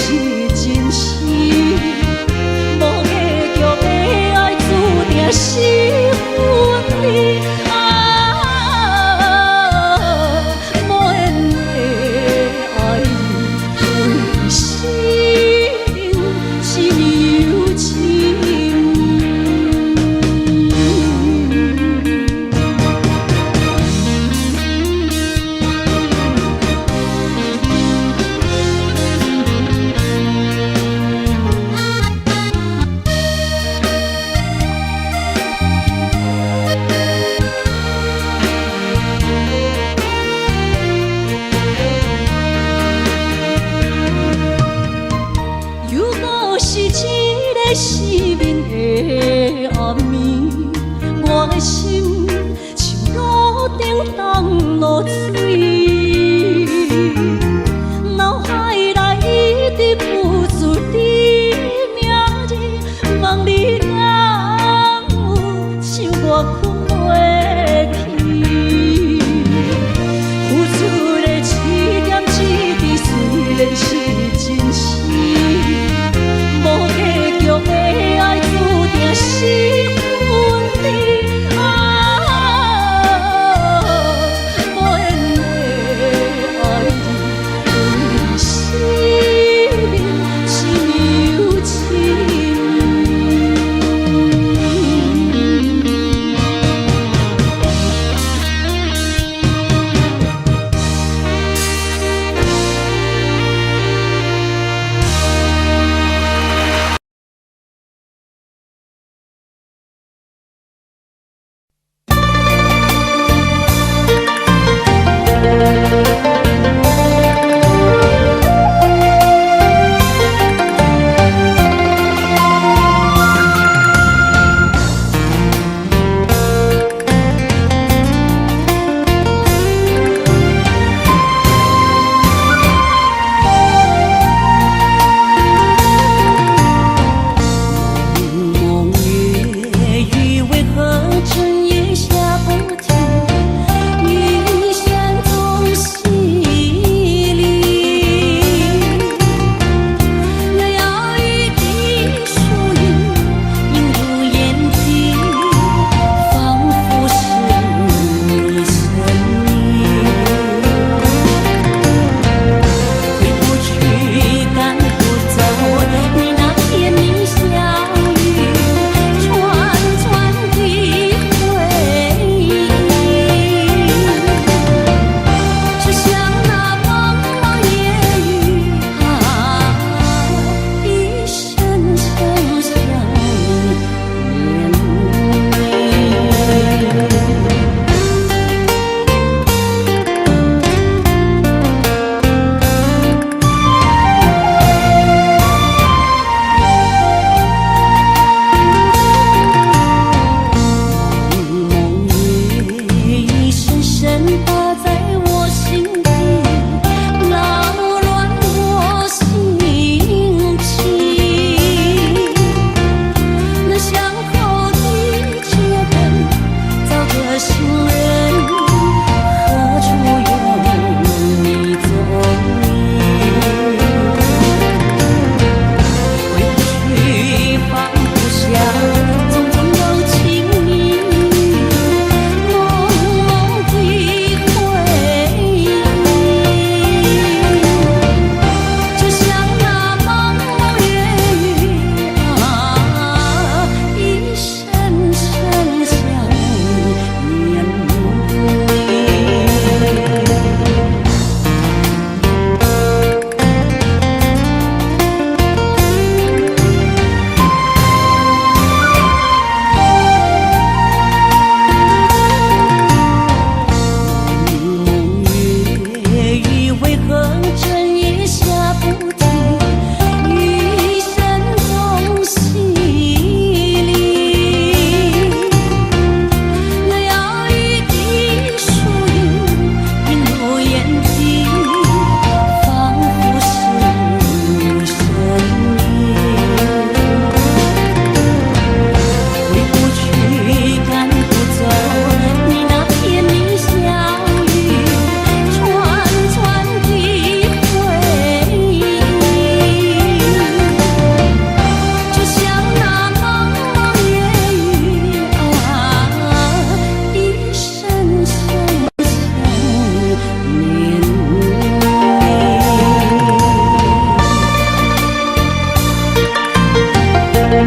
真實。無結局的愛注定是分離啊！無緣的愛人，為生命只有一暝。又閣是一個失眠的暗暝，我的心像路頂東落水，腦海內一直浮出你名字，問你敢有像我睏袂去？付出的一點一滴雖然是真實，無結局的愛注定是分離啊！無緣的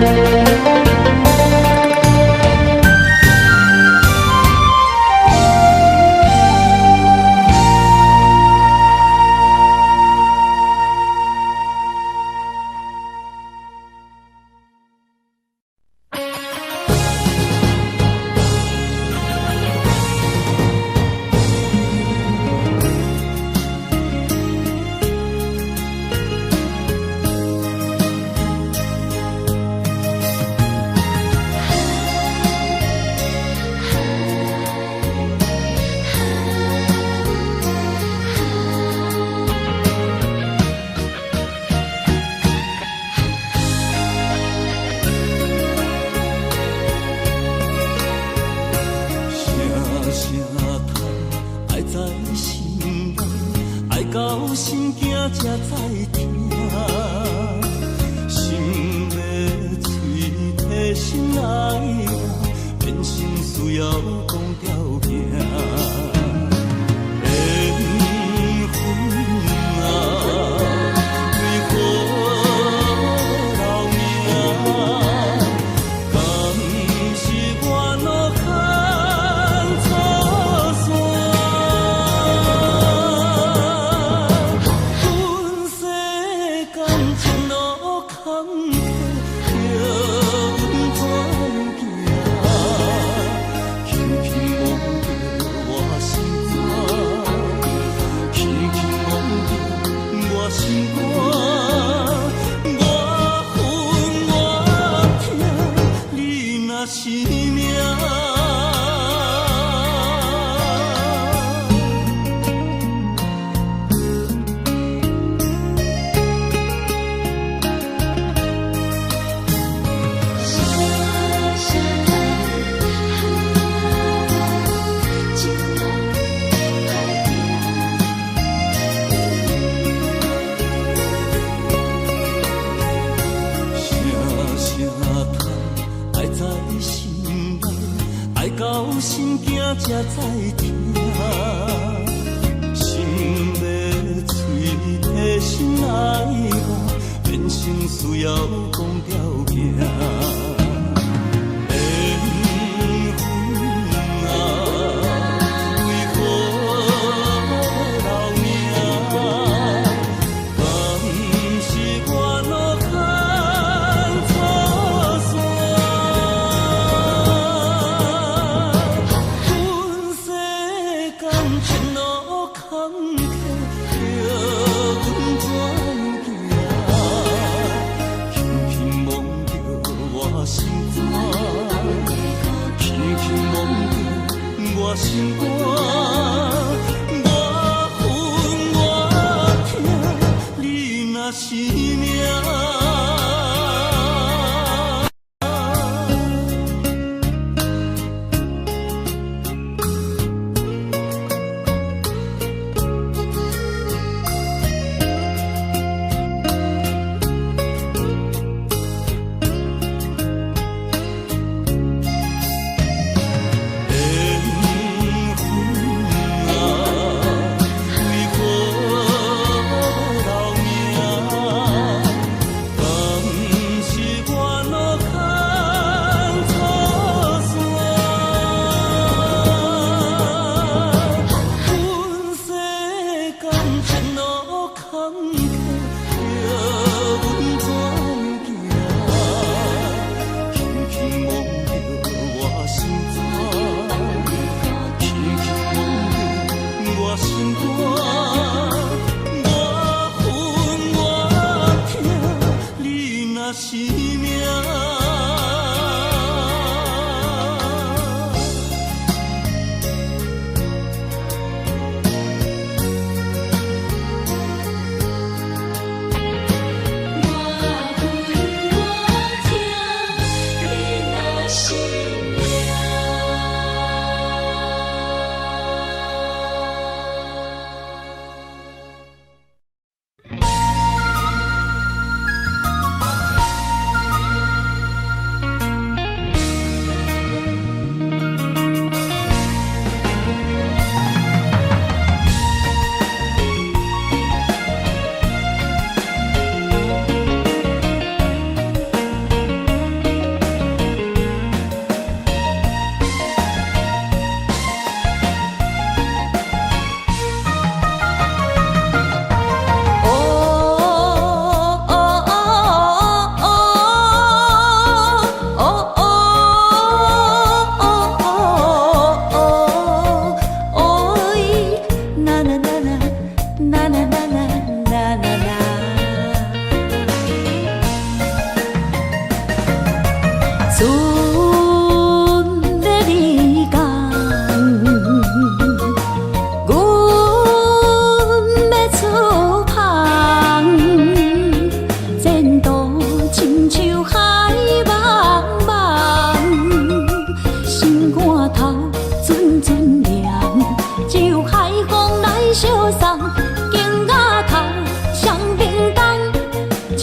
我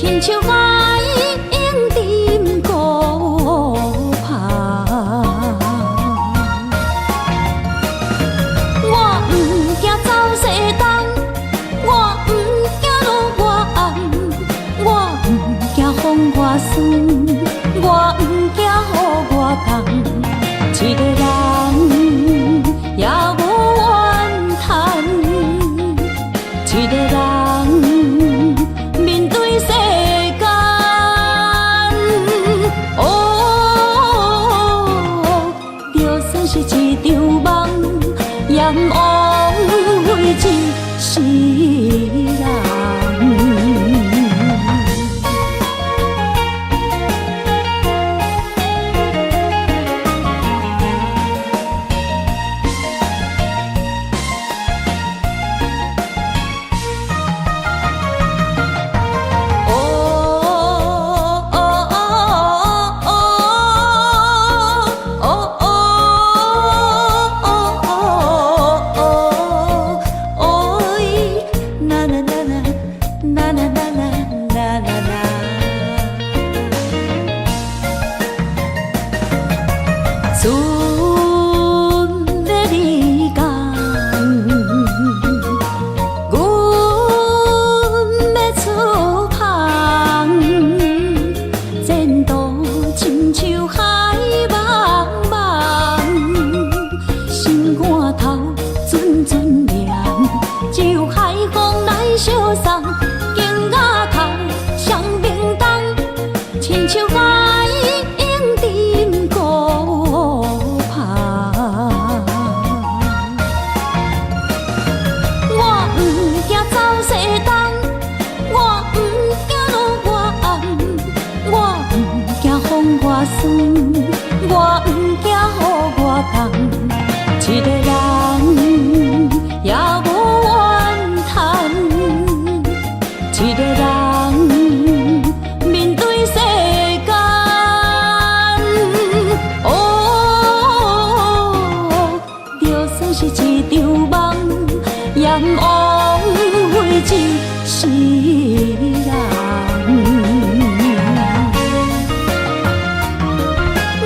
親像海湧沉孤帆。我毋驚走西東，我毋驚落外暗，我毋驚風外酸，我毋驚雨外重，一个人也無怨嘆，一个人面對世間。哦，就算是一場夢，也毋枉費一世人。哦哦哦哦哦哦哦，啦啦啦啦啦啦啦啦啦啦。船欲离港，阮欲出航，前途親像海茫茫，心肝頭陣陣涼，只有海風來相送，肩仔頭雙冰凍，親像海湧沉孤帆。我毋驚走西東，我毋驚落外暗，我毋驚風外酸，我毋驚雨外重，一个人也無怨嘆，一個人面對世間。哦，就算是一場夢，也毋枉費一世人。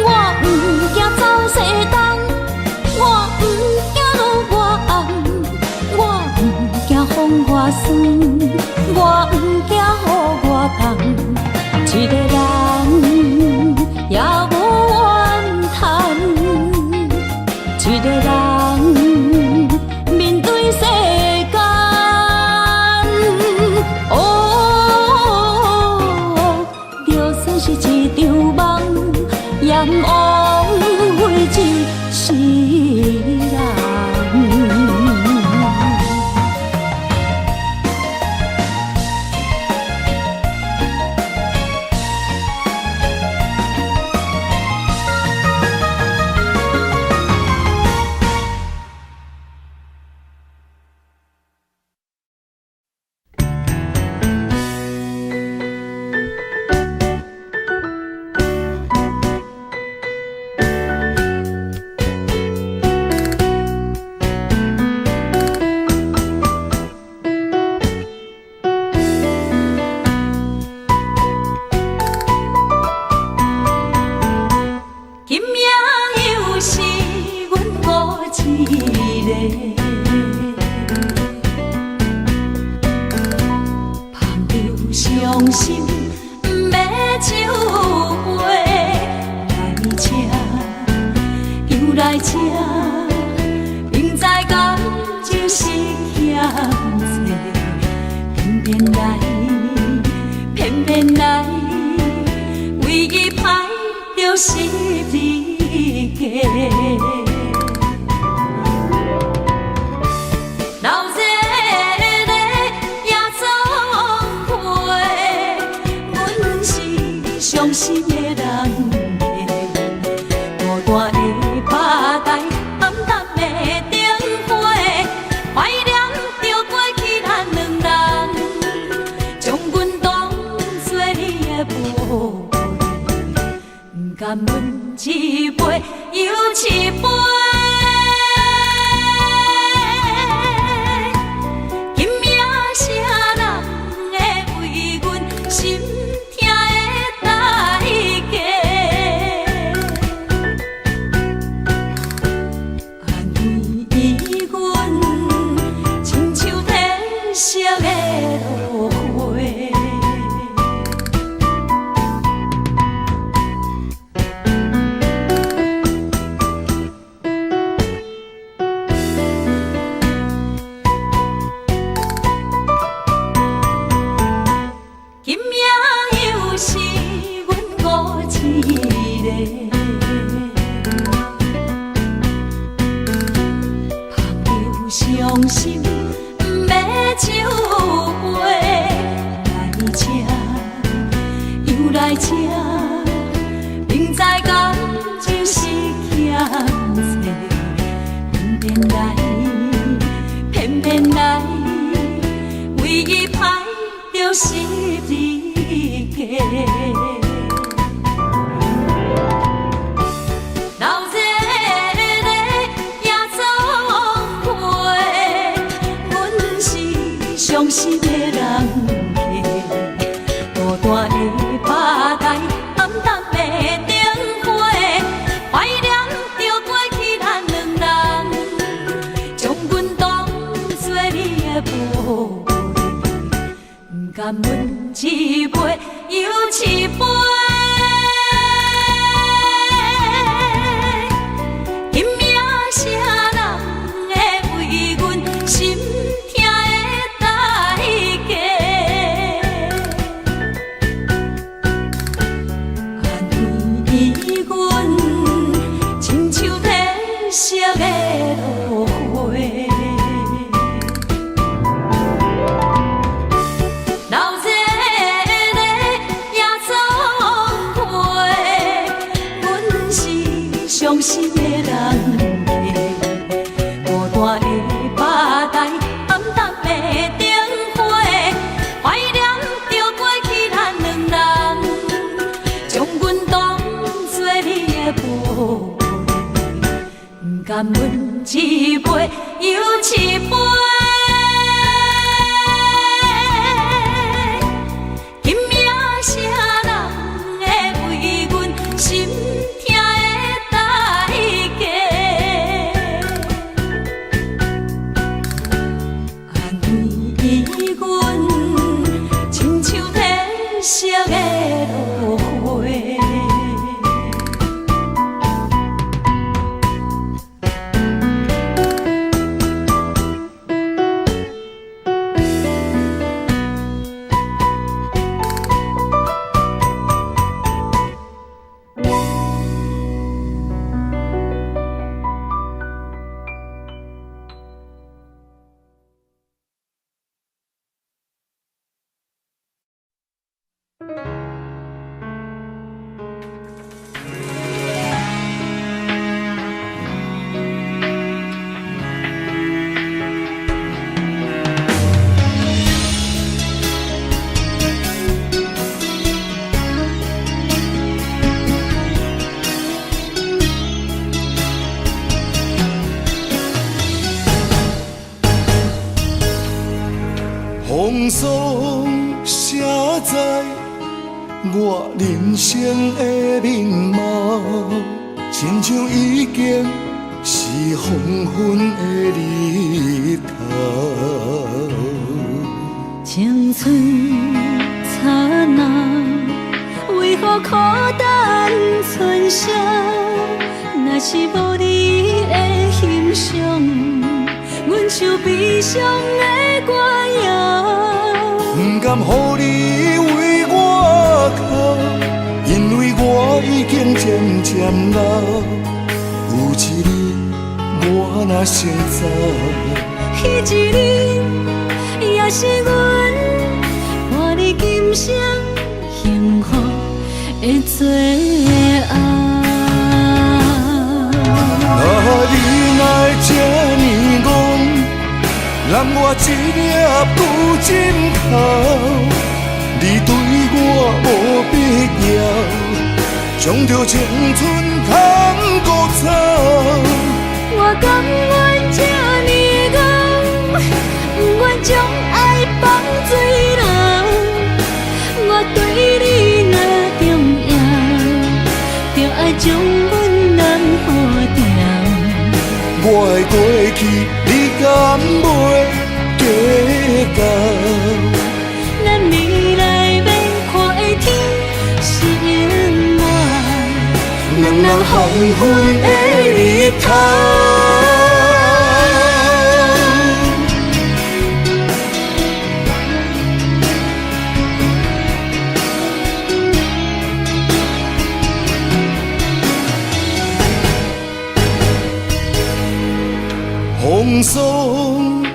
我毋驚走西東，我毋驚落外暗，我毋驚風外酸，我毋驚雨外重，一個人也無怨嘆，一個人面對世間。哦，就算是一場夢，也毋枉費一世人。今夜又是阮孤一个，捧着傷心欲酒杯，來這，又來這，明知感情是欠債，偏偏來，偏偏來，為伊歹著十字架。鬧熱的夜總會，阮是傷心的人客，孤單的吧台，暗淡的燈火，懷念著過去咱兩人，將阮當作你的寶貝，毋甘阮一杯又一杯。今夜啥人會為阮心來這，明知感情是欠債，偏偏來，偏偏來，為伊歹著十字架。流熱的夜總會，阮是傷心的人客，孤單的吧台，暗淡的燈火，懷念著過去咱兩人，將阮當作你的寶貝，不甘阮一杯又一杯。今夜啥人會為阮心疼的代價？安慰阮，親像褪色的落花。流熱的夜總會，阮是傷心的人客，孤單的吧台，暗淡的燈火，懷念著過去咱兩人，將阮當作你的寶貝，不甘阮一杯又一杯。今夜啥人會為阮心疼的代價？安慰阮，親像褪色的落花。風霜寫在我人生的面貌，親像已經是黃昏的日頭。青春燦爛，為何苦等春宵？若是無你的欣賞，阮像悲傷的歌謠。不甘予你為我哭，因為我已經漸漸老。有一日我若先走，彼一日也是阮伴你今生幸福的最後。啊，你哪會這呢戆，揽我一粒布枕头，你對我無必要，將著青春通孤走。我甘願這呢戆，不願將愛放水流。我對你若重要，就愛將阮人好掉。我的過去你敢袂計較？咱未來欲看的天是永遠兩人黃昏的日頭。風霜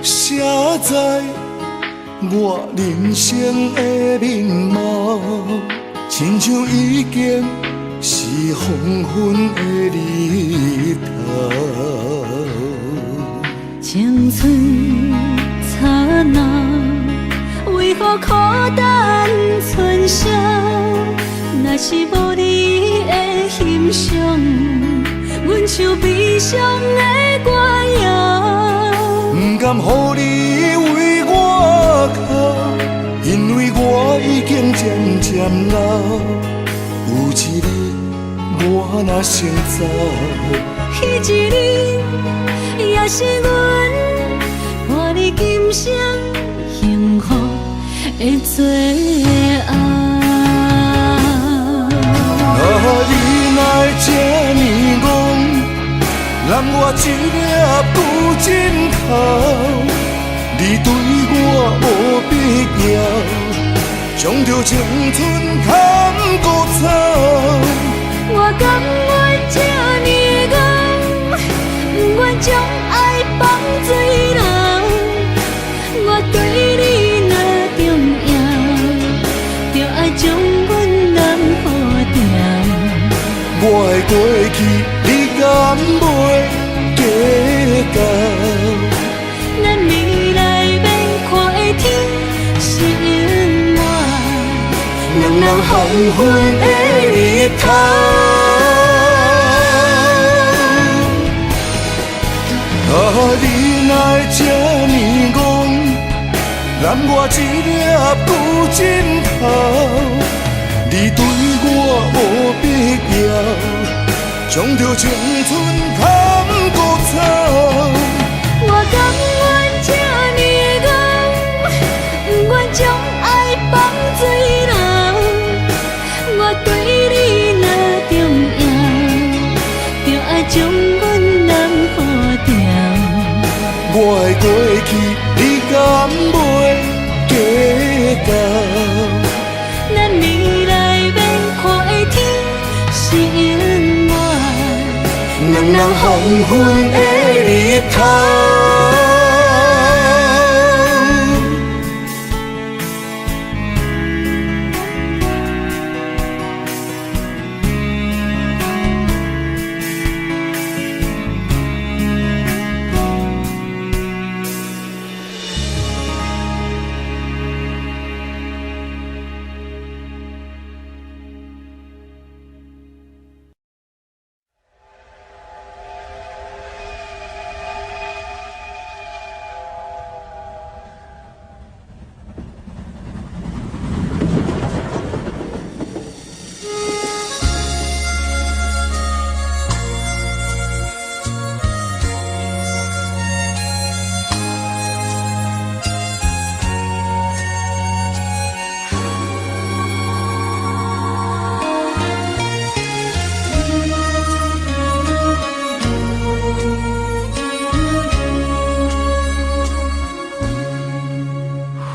寫在我人生的面貌，親親像已經是黃昏的日頭。青春燦爛，為何苦等春宵？若是無你的欣賞，阮唱悲傷的歌謠。不甘予你為我哭，因為我已經漸漸老。有一日我若先走，彼一日也是阮伴你今生幸福的最後。啊，你哪會這呢戇，揽我一粒舊枕頭，你對我無必要，將著青春砍孤草。我甘願這呢戇，不願將愛放水流。我對你若重要，就愛將阮揽好掉。我的過去，你敢袂計較？咱未來欲看的天是永遠兩人黃昏的日頭。啊，你哪會這呢戇，攬我一粒舊枕頭，你對我無必要，將著青春砍孤草。我甘願這呢戇，不願將愛放水流。我對你若重要，就愛將阮攬好掉。我的過去，你敢袂計較？咱未來欲看的天是永遠兩人黃昏的日頭。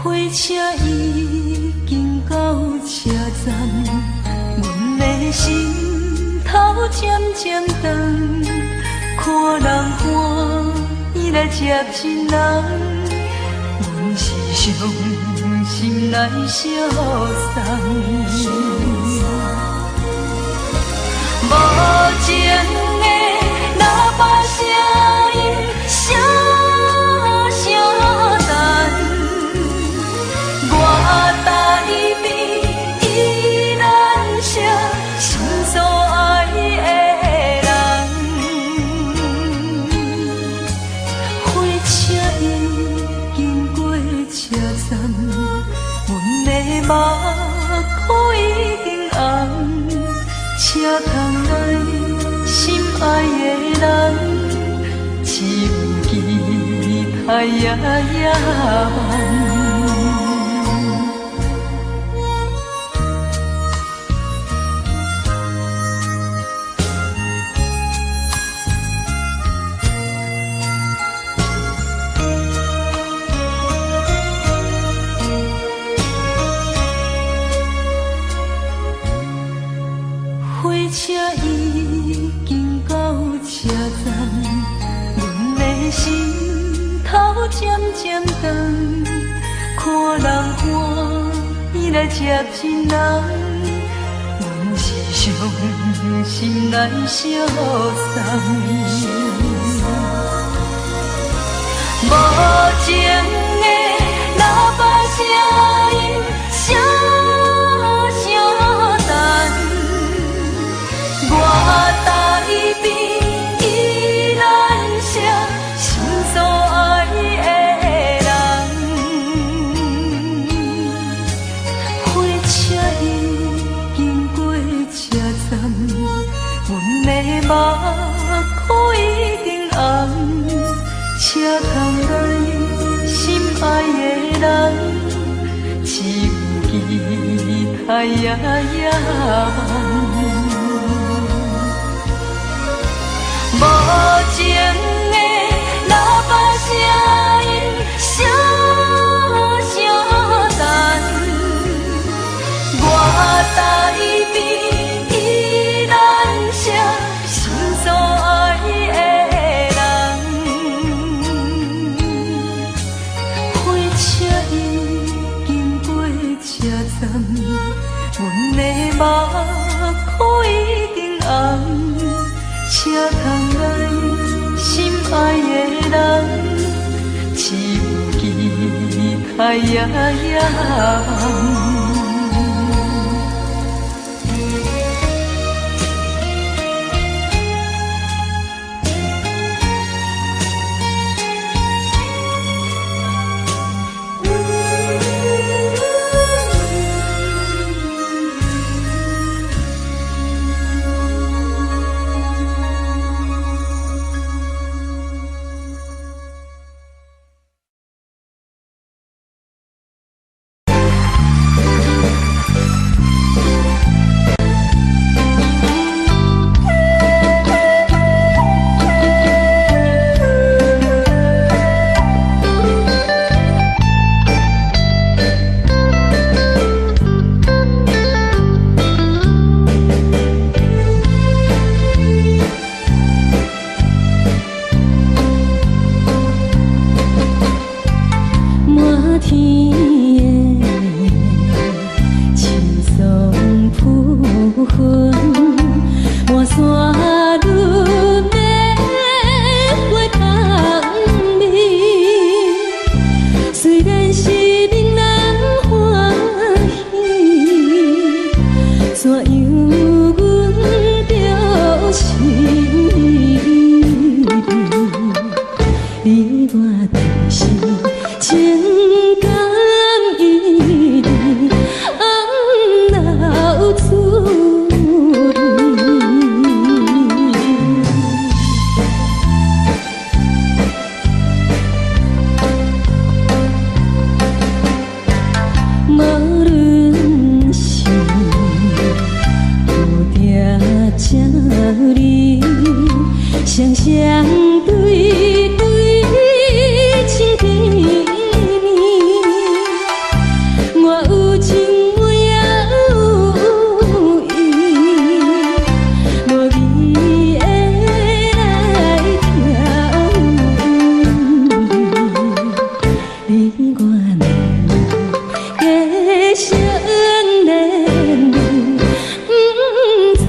火車已經到車站，阮的心頭漸漸重，看人歡喜來接亲人，阮是傷心來相送。無情的喇叭聲音，聲聲等。我等你变依然是心所愛的人。火車已經過車站，阮的目眶已經紅，車窗內心愛的人，只有期待夜夜梦。火車已經到車站，阮的心頭漸漸重，看人歡喜來接親人，將心來相送。無情的喇叭聲音，聲聲等，我台邊宜蘭城，心所愛的人。火車已經過車站，阮的目眶已經紅。車窗內心愛的人，只有期待夜夜梦。無情的喇叭聲音，聲聲等，我台邊宜蘭城，心所愛的人。火車已經過車站，阮的目眶已經紅。車窗內心愛的人，只有期待夜夜夢。滿天的青松浮雲，滿山女的花香味。雖然是闽人歡喜，怎樣阮著心你我就是情感依恋，暗留厝里。無論是有定這里，雙雙對對親甜蜜。我有情我也有意，無義的來跳舞。你我兩个相連理，不知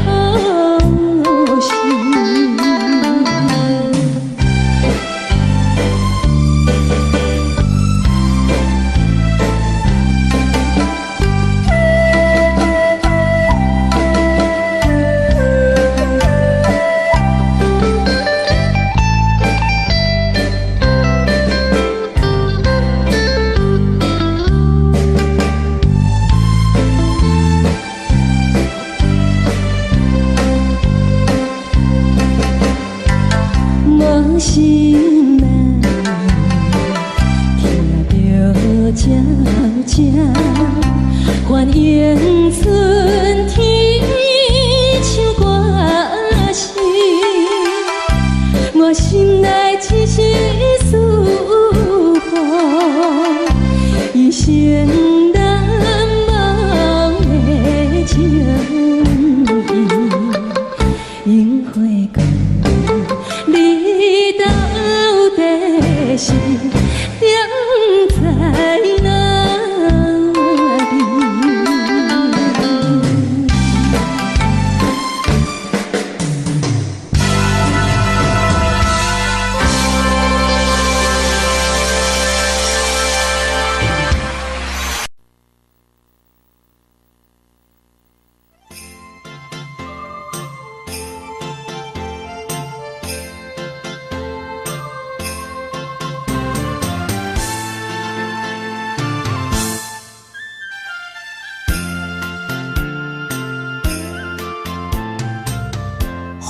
何時。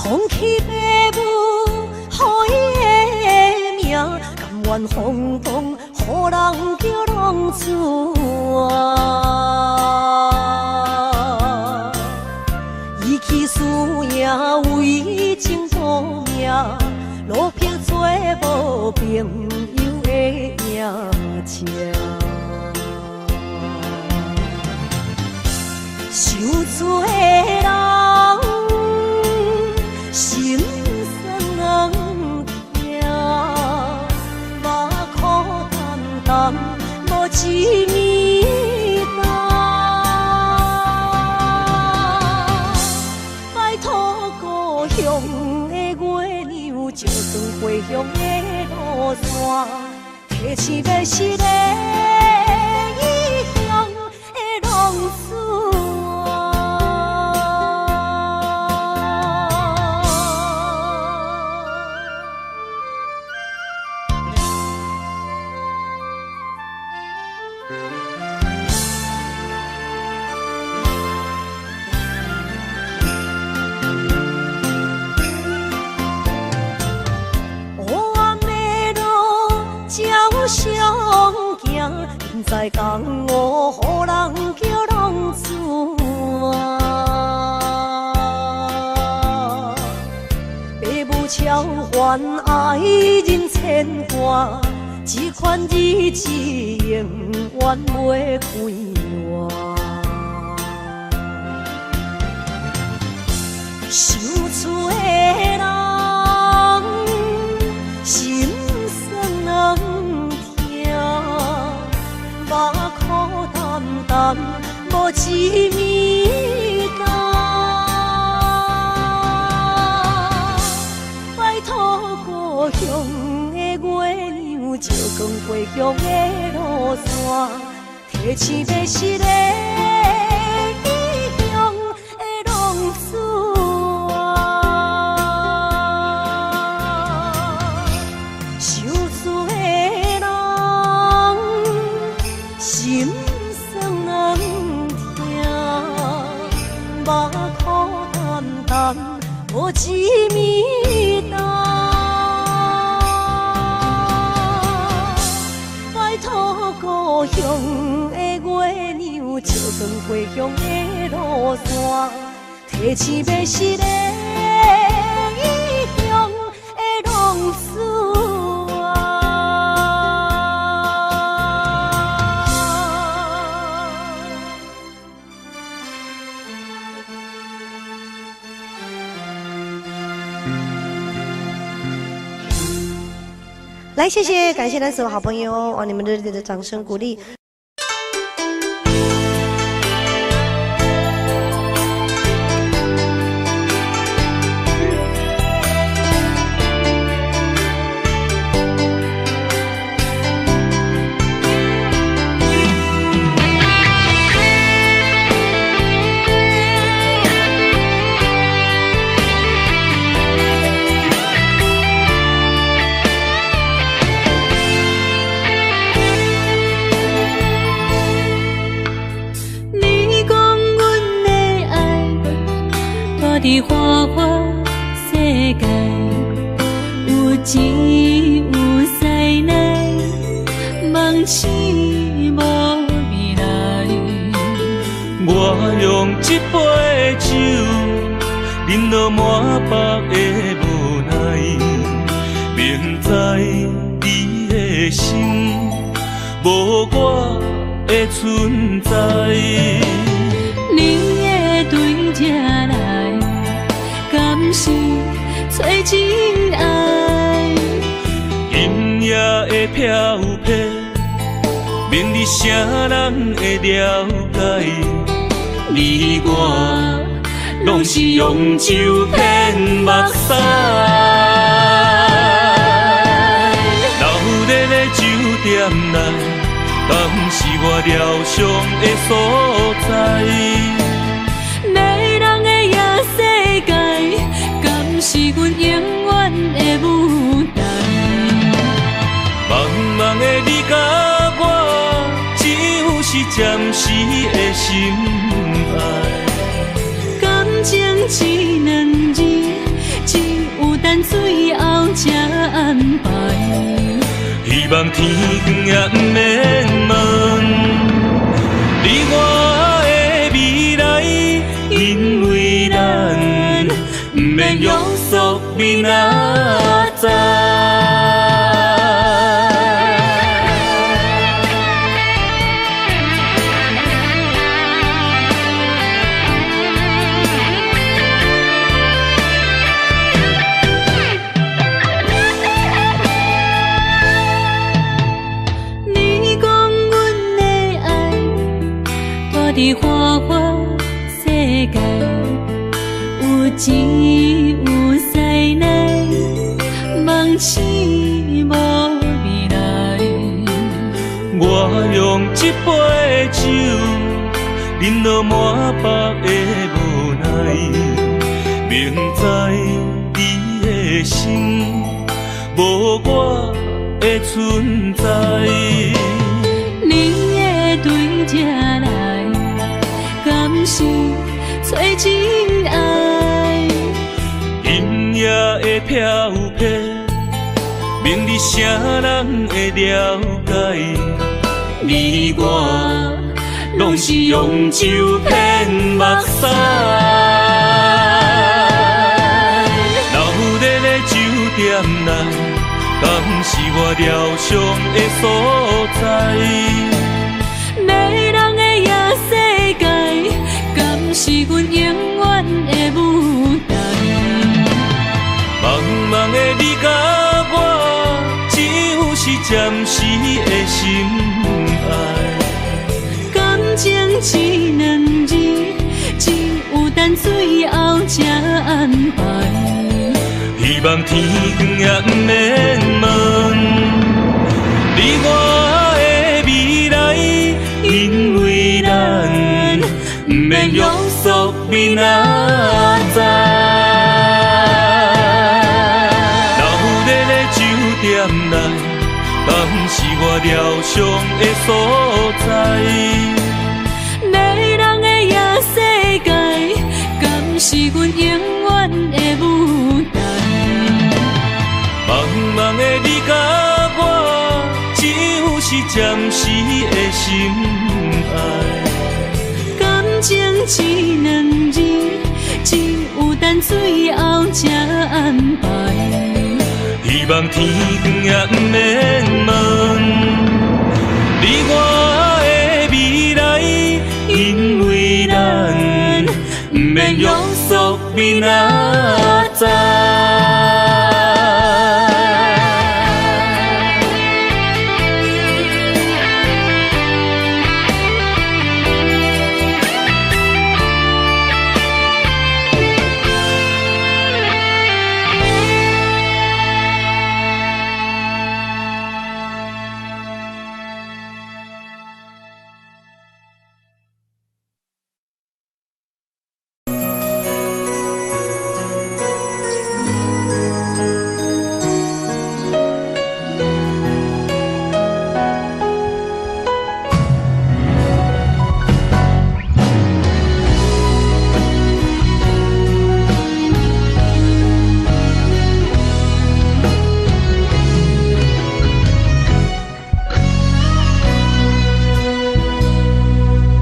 放棄爸母予伊的名，甘願放蕩予人叫浪子啊！伊去输赢為情賭命，落魄做無朋友的影子。受罪的人心酸疼，目苦澹澹無一暝冬。拜託故鄉的月娘，照算回鄉的路線，提醒欲死的異鄉的浪子。毋知江湖予人叫浪子啊！爸母超凡愛人牽掛，這款日子永遠袂快活。受罪的人心酸疼，目苦澹澹無一暝冬。拜託故鄉的月娘，照光回鄉的路線，提醒欲死的異鄉的浪子啊！受罪的人心酸疼，目苦澹澹無一暝冬。拜託故鄉的月娘，照光回鄉的路線，提醒欲死的異鄉的浪子啊！來，謝謝，感謝咱所有好朋友哦，你們熱烈的掌聲鼓勵。伫花花世界，有钱有势来，梦醒无未来。我用这杯酒，饮落满腹的无奈，明知你的心无我的存在。你会对这来，敢是找真爱？今夜的飘泊，免你啥人会了解？你我拢是用酒骗目屎。闹热的酒店内，敢是我疗伤的所在？迷人的夜世界，敢是阮永远的舞台？茫茫的你佮我，只有是暂时的心爱。感情这两字，希望天光也毋免问，你我的未來，因為咱毋免約束明仔載。你講阮的愛，蹛佇花花世界，有錢有勢內，夢醒無未來。我用這杯酒，飲到滿腹的無奈，明知你的心無我的存在。你會對這來，敢是找真愛？今夜的飄泊，明日啥人會了解？你我攏是用酒騙目屎。闹熱的酒店內，敢是我療傷的所在？迷人的夜世界，敢是阮永遠的舞台？茫茫的你佮我，只有是暫時的心愛。感情這兩字，只有等最後才安排。希望天光也毋免問，你我的未來，因為咱毋免約束明仔載。鬧熱的酒店內，敢是我療傷的所在？迷人的夜世界，敢是阮永遠的舞台？茫茫的你佮我，只有是暫時的心愛。感情這兩字，只有等最後才安排。希望天光也毋免問，你我的未來，因為咱毋免約束明仔載。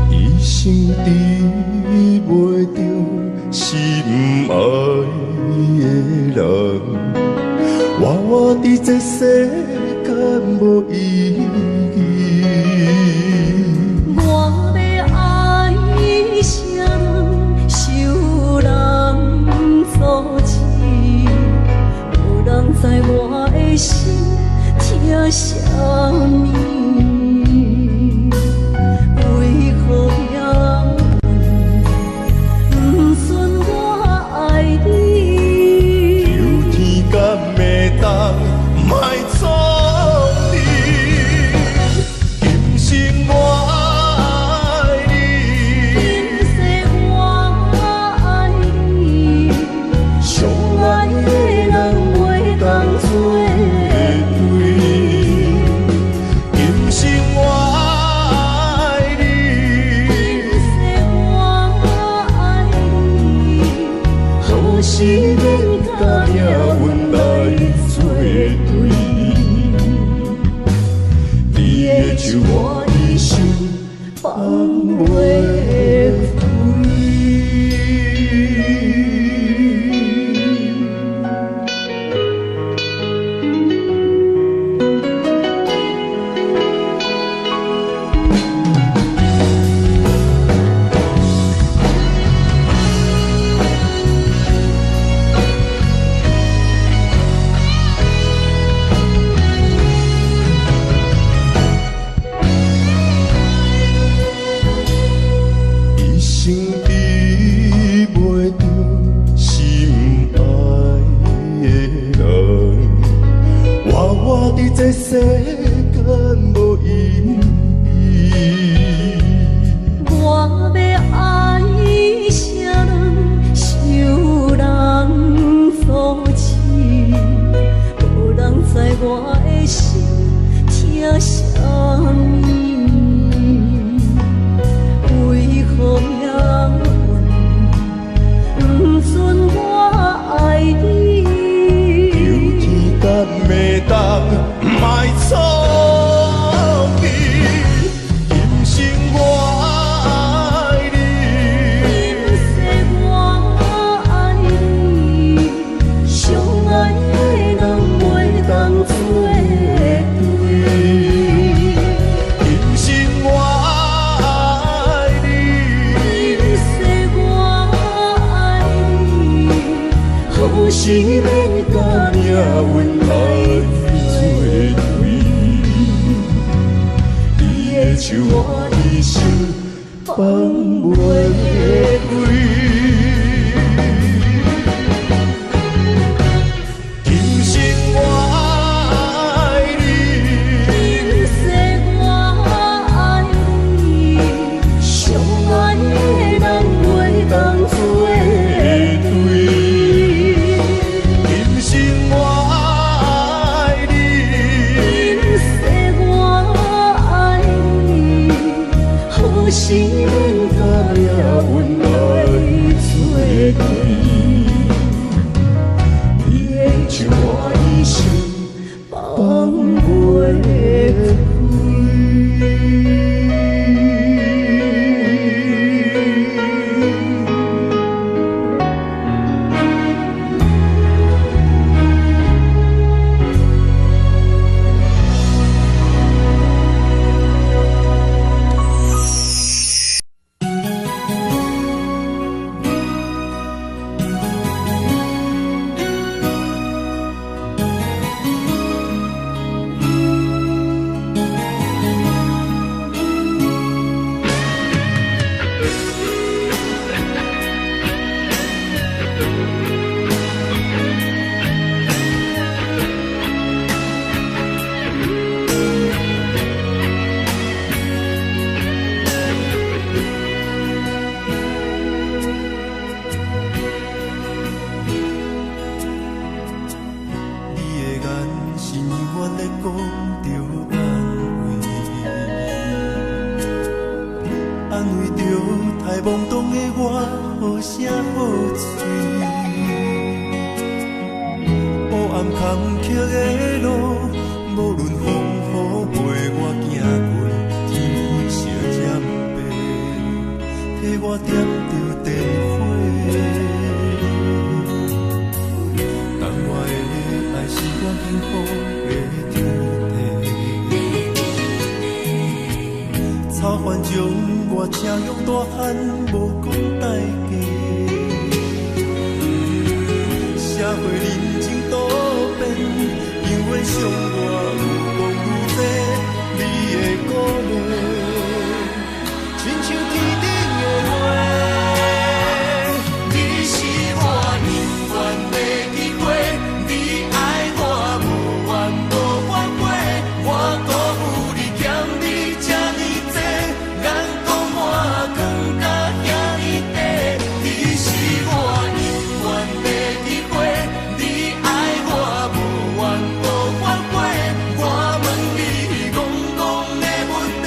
一生得袂著心愛的人，活活佇這世間無意義。我欲愛啥人，受人阻止，無人知我的心疼啥物。為何命運不准我愛你？求天敢會當莫創你，今生我愛你，今世我愛你，上愛的人袂當做對。今生我愛你，今世我愛你，何時免共命運來做對？這世間無意義。我欲愛啥人，受人阻止，無人知我的心疼啥物。為何命運不准我愛你？求天敢會當莫創你，今生我愛你。今世我愛你，相愛的人袂當做對。今生我愛你，今世我愛你，何時免佮命運來做對？你的手我一生放袂開。今生我愛你，今世我愛你，相愛的人袂當做對。今生我愛你，今世我愛你，何時免佮命運來做對？你的手我一生放袂開。你的眼神永遠咧講著安慰，安慰著太懵懂的我，好聲好喙。黑暗坎坷的路，無論風雨陪我行過，天色漸白，替我點著電火。但我的愛是我幸福的天地。草原上我車用大漢，無講代價。社會人情多變，永遠傷我愈講愈濟，你的鼓勵，親像天頂的月。你是我永遠的機會，你愛我無怨無反悔，我辜負你欠你這呢濟，眼講我藏甲遐呢短。你是我永遠的機會，你愛我無怨無反悔，我問你戇戇的問題，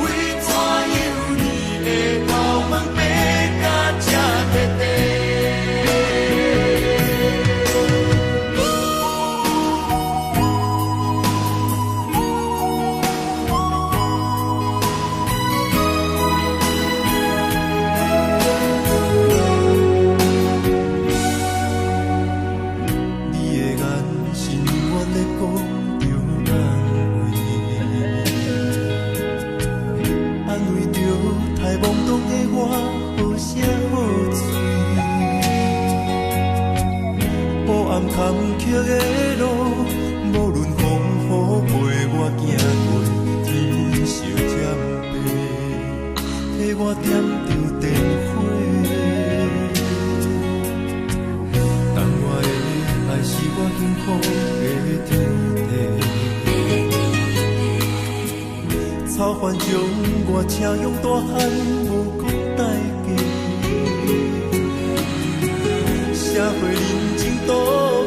為怎樣你會頭毛白甲這徹底？你的眼神永遠咧講著安慰，安慰著太懵懂的我，好聲好喙。黑暗坎坷的路，無論風雨陪我行過，天色漸白，替我點著電火。但我的愛是我幸福的天地。烦将我车用大汉无讲代价，社会人情多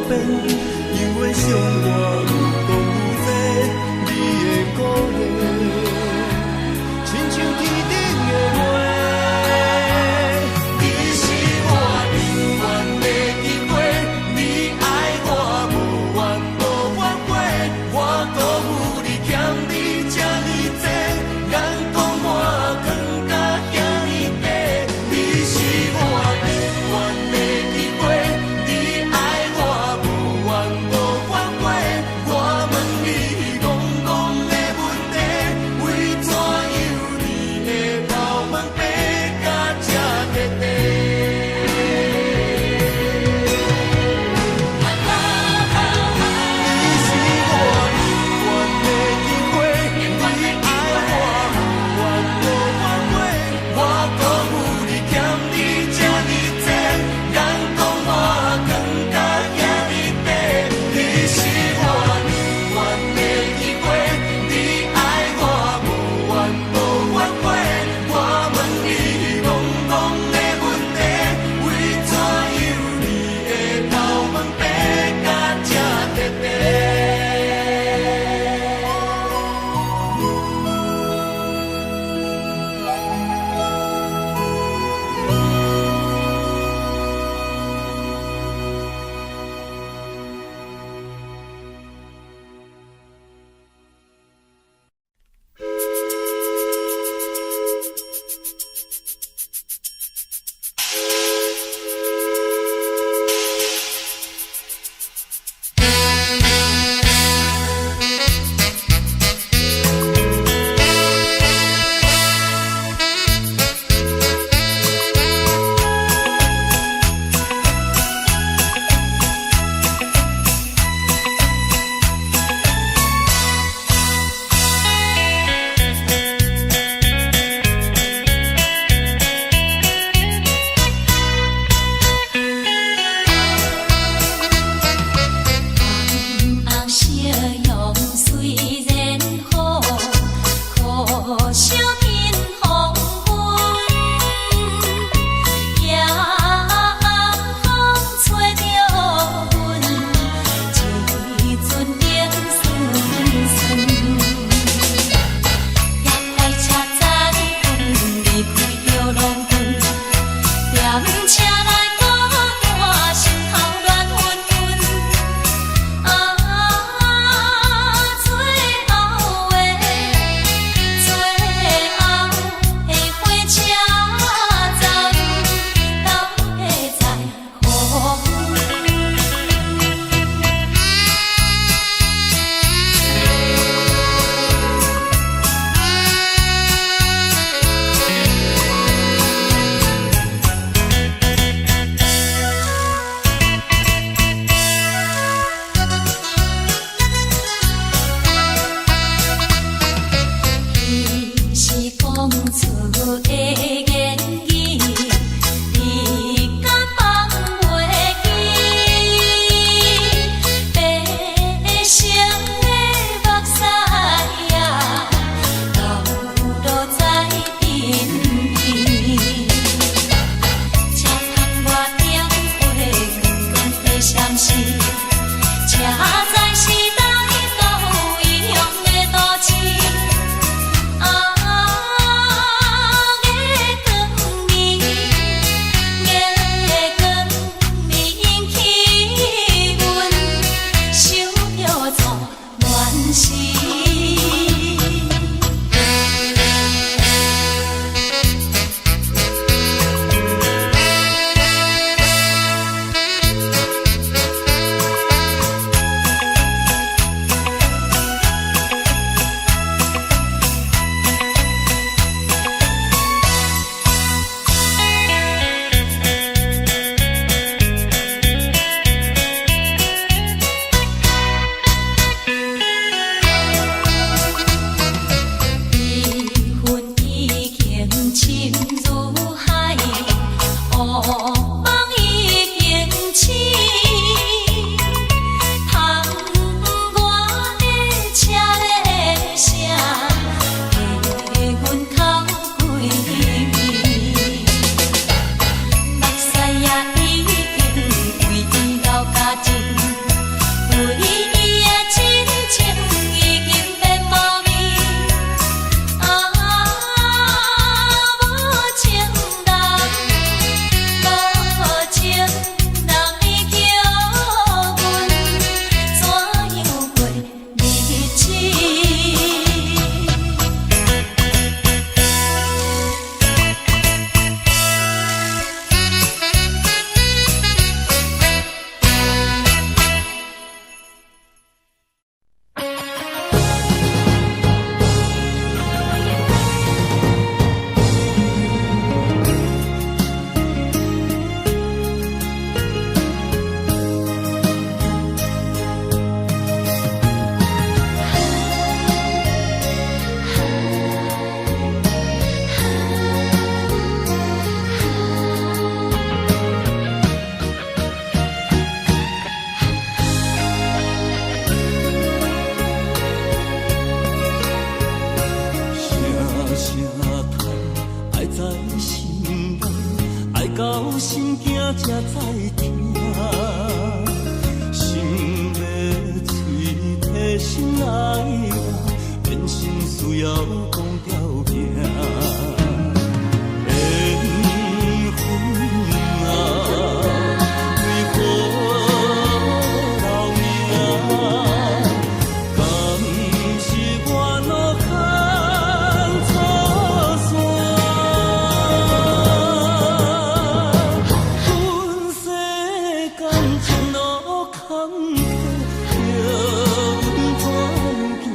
变，犹会伤我愈讲愈多，你的鼓励，亲像天顶的月。你是我永远的机会，你爱我无怨无反悔，我辜负你欠你这呢济，眼光我藏甲遐呢低。你是我永远的机会，你爱我无怨无反悔，我问你戆戆的问题，为怎样你的头毛白甲这彻底？你是我永远的机会，你爱我无怨无反悔，我辜负你欠你这呢济，眼光我藏甲遐呢低。你是我永远的机会，你爱我无怨无反悔，我问你戆戆的问题，为怎样你的头毛白甲这彻底？红夕阳虽然好，可惜见黄昏。夜暗风吹着阮，一阵冷酸酸。遐快车载阮离开着农村，踮车内孤单，心头乱纷纷。啊，最后的最后的火车站，到底在何方？彼是讲出的言语，你敢放袂记？白色的目屎啊，流落在鬓边。车窗外灯火光光的闪烁，车站是来到异乡的都市。啊，月光暝，月光暝引起阮想著错乱时。彼份已经深如海，乌梦已经醒。窗外的车铃声，提才知疼。心欲催提心爱我，变成需要講條件。緣分啊，為何留名？敢是我路牽錯線？阮世間情路坎坷，叫阮怎行？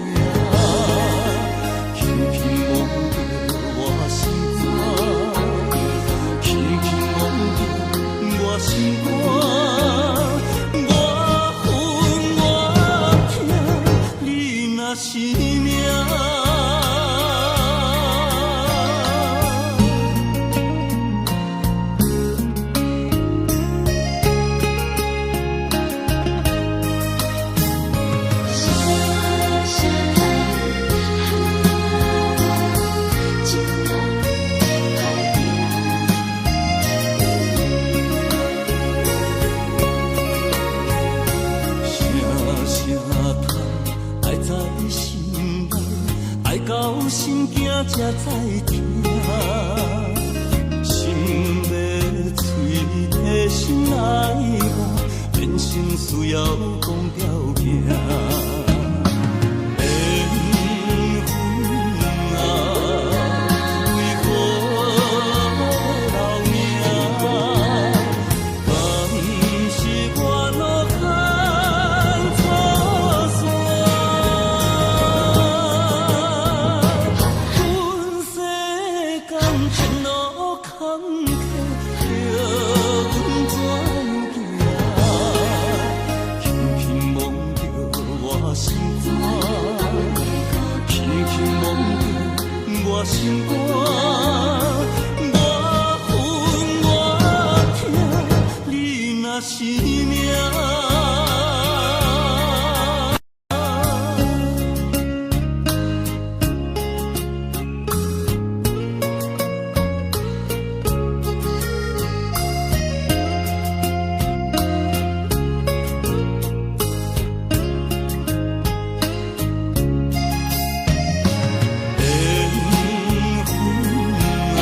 輕輕摸著我心肝，輕輕摸著我心肝，我恨我疼，你若是命。声声叹，情人歹定。声声叹，愛在心內，愛到心驚才知疼。心欲催提心愛我，變成需要講條件。緣分啊，為何留名？敢是我路牽錯線？阮世間情路坎坷，叫阮怎行？輕輕摸著我心肝，輕輕摸著我心肝，我恨我疼，你若是命。緣分啊，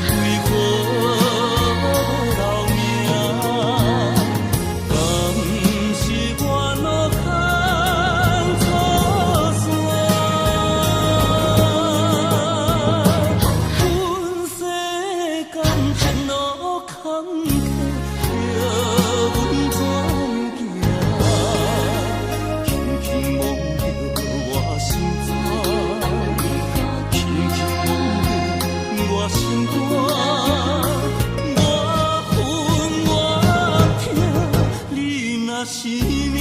為何留名？敢是我路牽錯線？阮世間情路坎坷，叫阮怎行？輕輕摸著我心肝，輕輕摸著我心肝，我恨我疼，你若是命。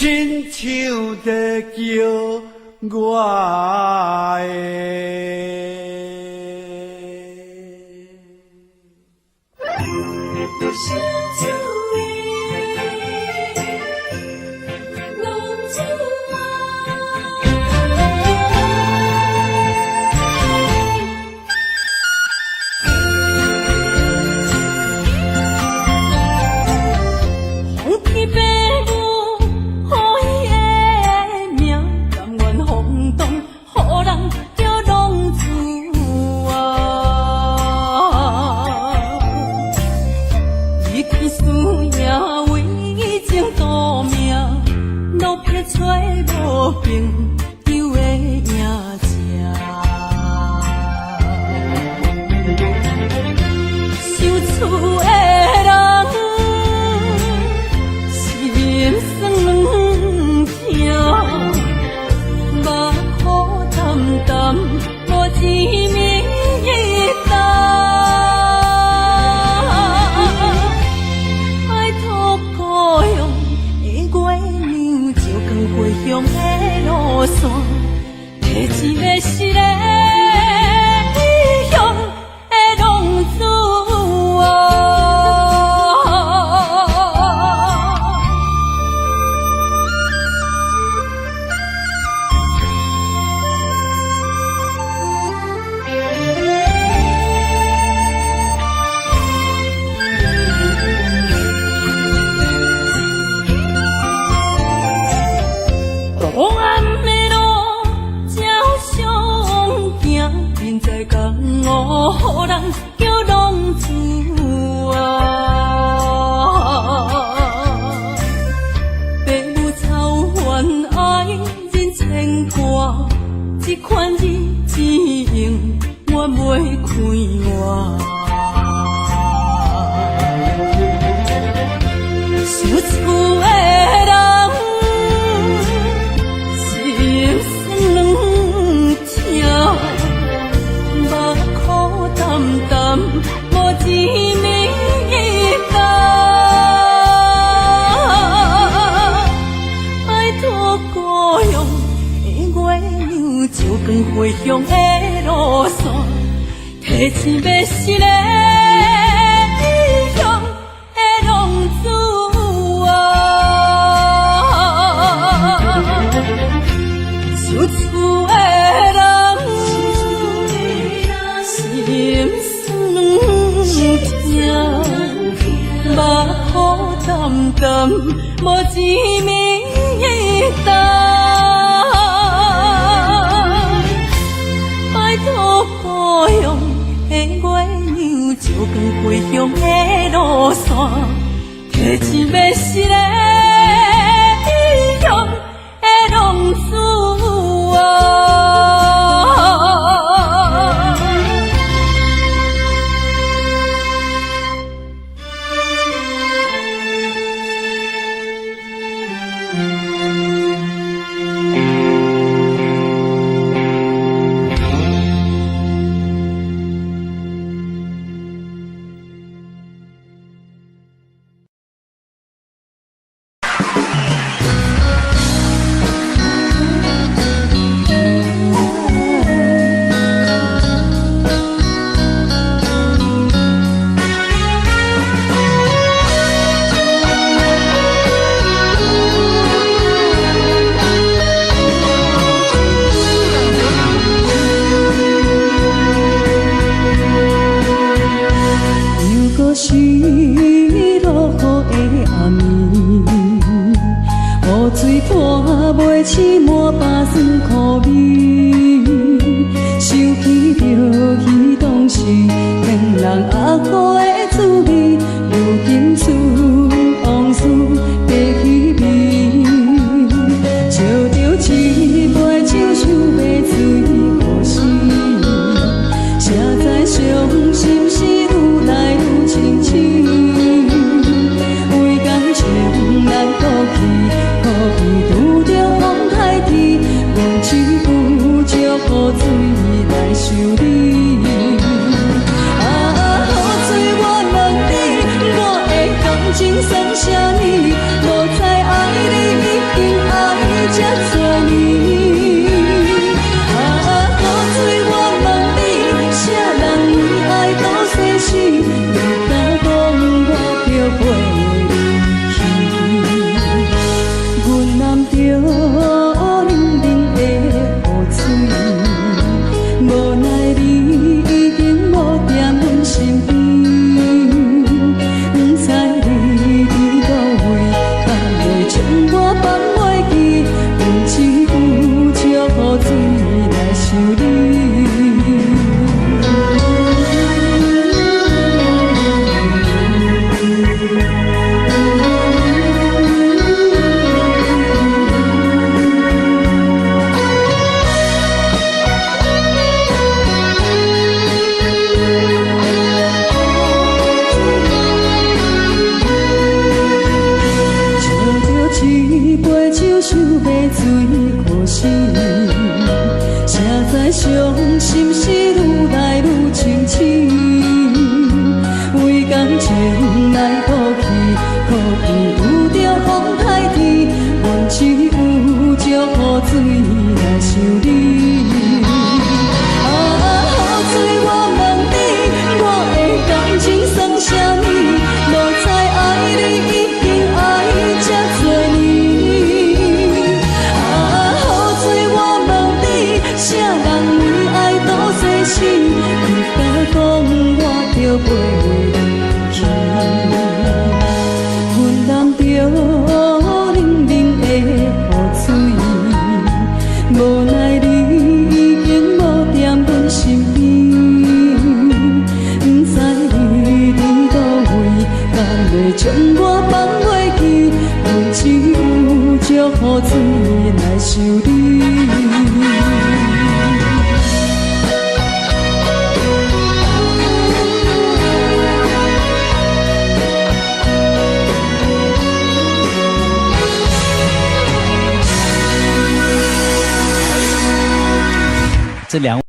親像在叫我的。风天白雾，予伊的名，甘愿风动，予人叫浪子啊。离去思夜为情赌命，落魄找无朋友的影子。想厝的人，心酸痛，目苦澹澹，无一暝担。拜托故乡的月娘，照光回乡的路线，提一个失的异乡的浪子啊。黑暗的路照相行，人在江湖，予人叫浪子啊。爸母操烦爱人牵挂，这款日子永远袂快活。想厝的人，心酸痛，目苦澹澹，无一暝担。拜托故乡的月娘，照光回乡的路线，提一个失的异乡的浪子啊。想厝的人，心酸痛，目苦澹澹，无一暝担。拜托故乡的月娘，照光回乡的路线，提一个失的异乡的浪子啊。又阁是落雨的暗暝，雨水泼袂醒满腹酸苦味，想起著彼当时骗人阿苦的滋味，如今思往事爬起味，照著一杯酒想袂醉故事，谁知伤心事愈来愈清醒，为感情难过去，可比拄著风海天，用一句石雨水来想你。啊，雨水我问你，我的感情算啥物？无知爱你已经這兩。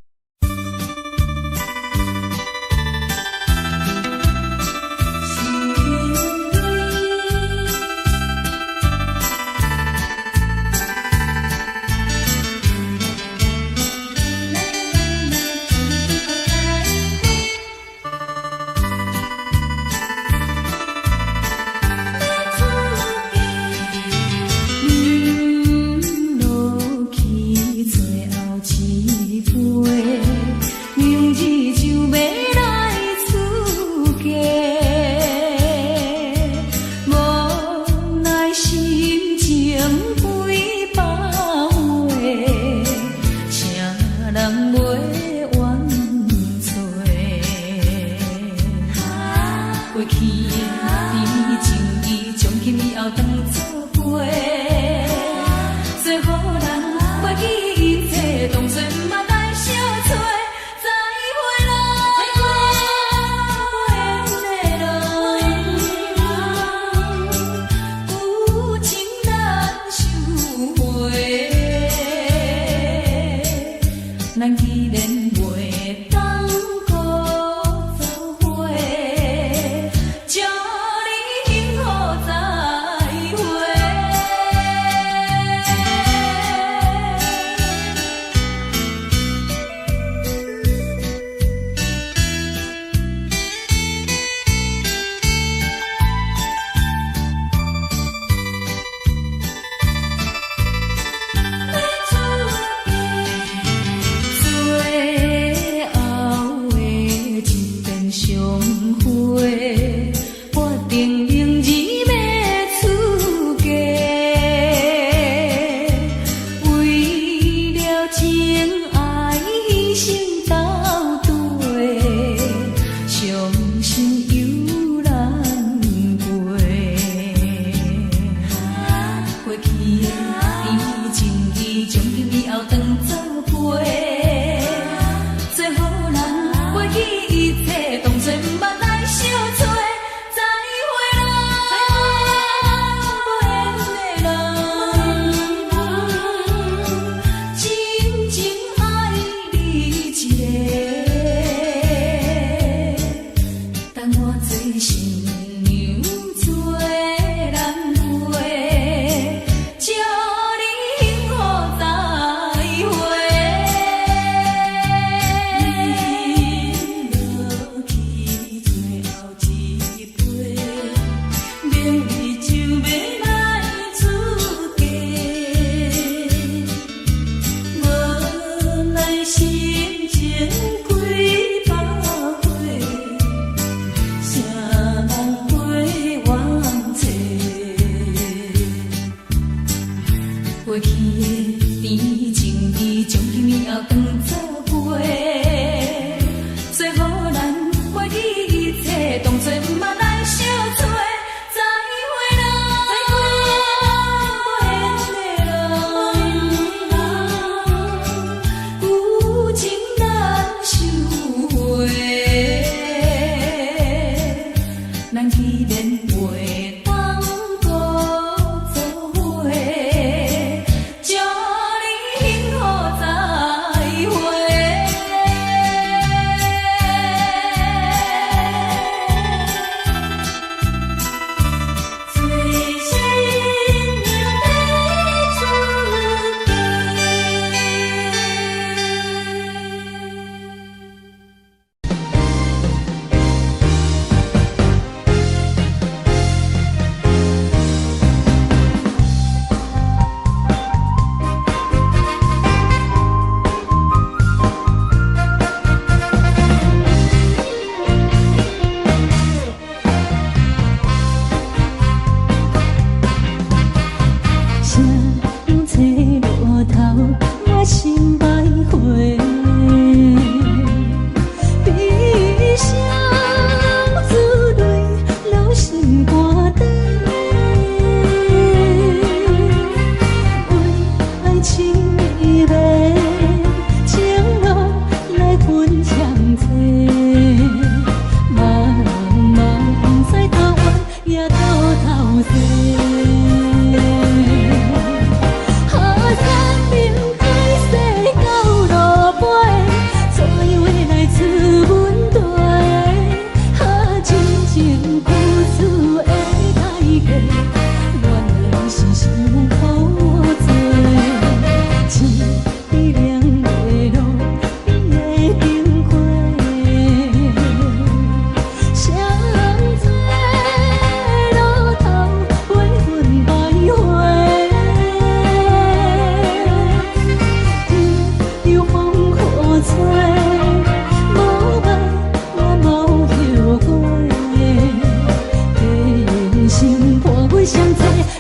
山明海西到路尾。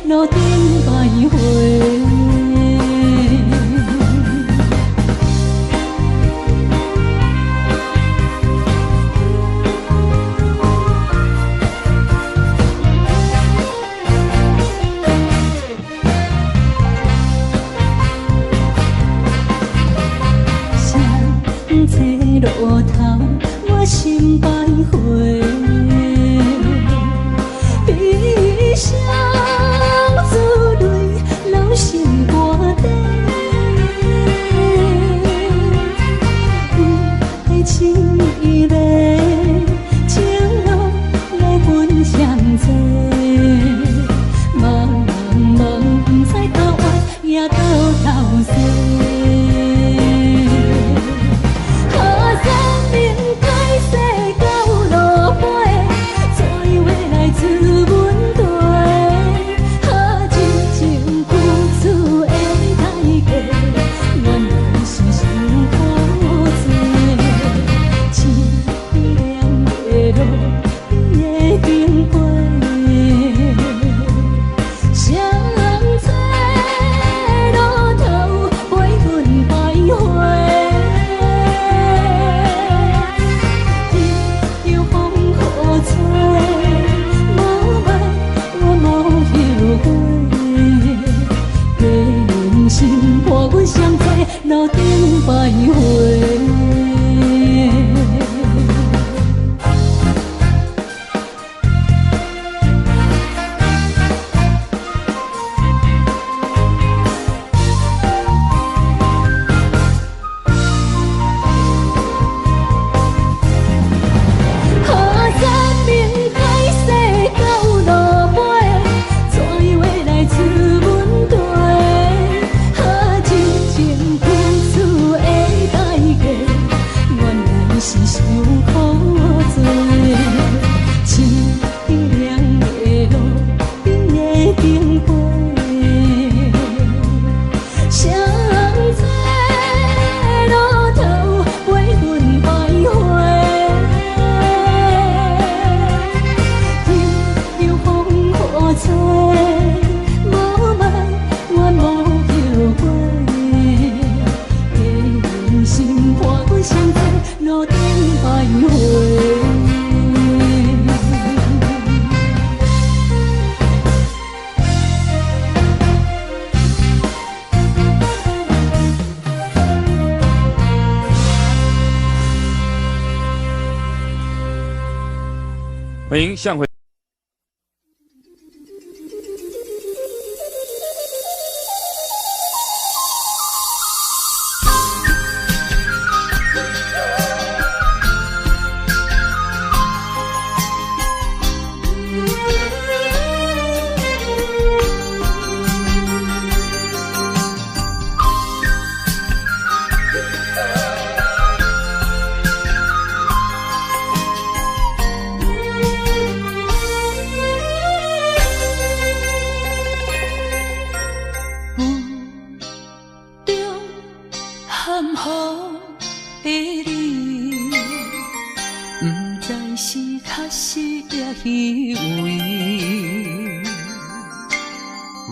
路頂徘徊。谁这路頭，我心徘徊。悲傷珠淚流心肝底，為愛情的情路來分相載，茫茫不知倒遠也倒頭西。三明海誓到落尾，怎样会来出问题？啊，真情付出的代价，原来是伤苦济。凄凉的路，你会经过。谁这路途陪阮徘徊？任由风雨吹，无爱我无后悔。假人心伴阮相做路顶徘徊。三明海誓到落尾，怎样会来出问题？啊，真情付出的代价，原来是伤苦济。凄凉的路，你会经过。谁这路途陪阮徘徊？任由风雨吹，无爱我无后悔。假人心伴阮相做路顶徘徊。歡迎向回。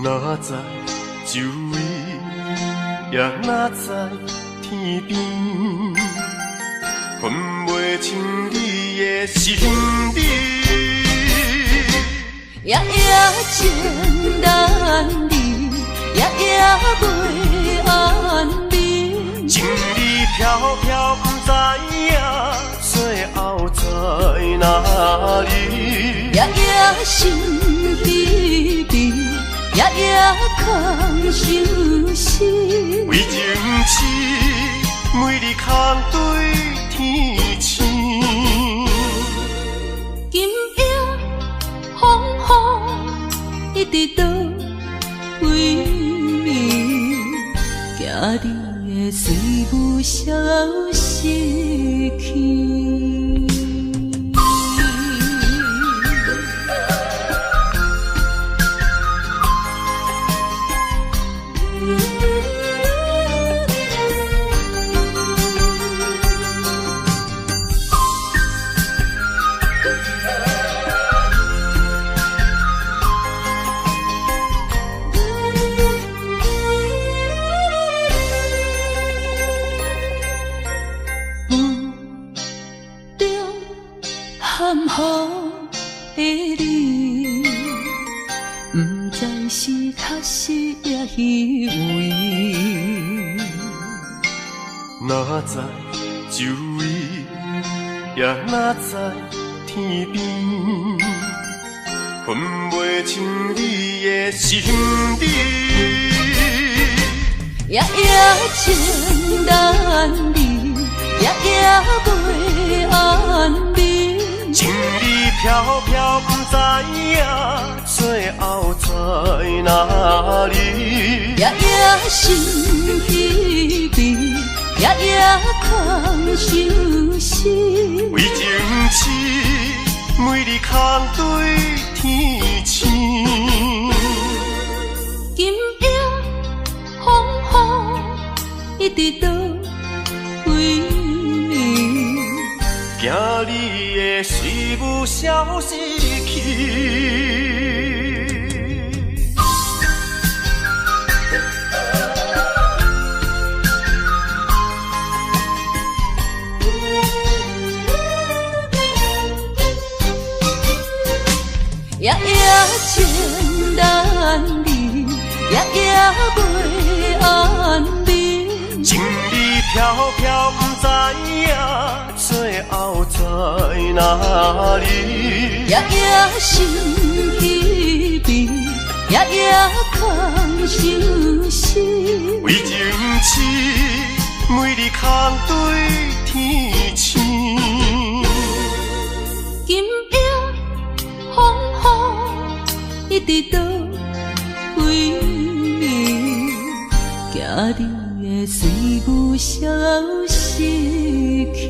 哪知周围，也哪知天边，分袂清你的身边。夜夜情难离，夜夜袂安眠。情理飘飘，不知影最后在哪里。夜夜心疲惫，夜夜空相思。为情痴，每日空对天星。今夜风雨一直倒位，惊你会随雾消失去。毋知是確實抑虛偽。哪知周圍，也哪知天邊，分袂清你的心理。夜夜情難離，夜夜袂安眠。情理飄飄，毋知影最後在哪裡。夜夜心疲憊，夜夜空相思。為情痴，每日空對天星。今夜風雨一直倒位？驚你的思慕消失去。夜夜情難離，夜夜袂安眠。情理飄飄，毋知影最後在哪裡。夜夜心疲憊，夜夜空相思。為情痴，每日空對天星。今夜風雨一直倒位？驚你的思慕消失去。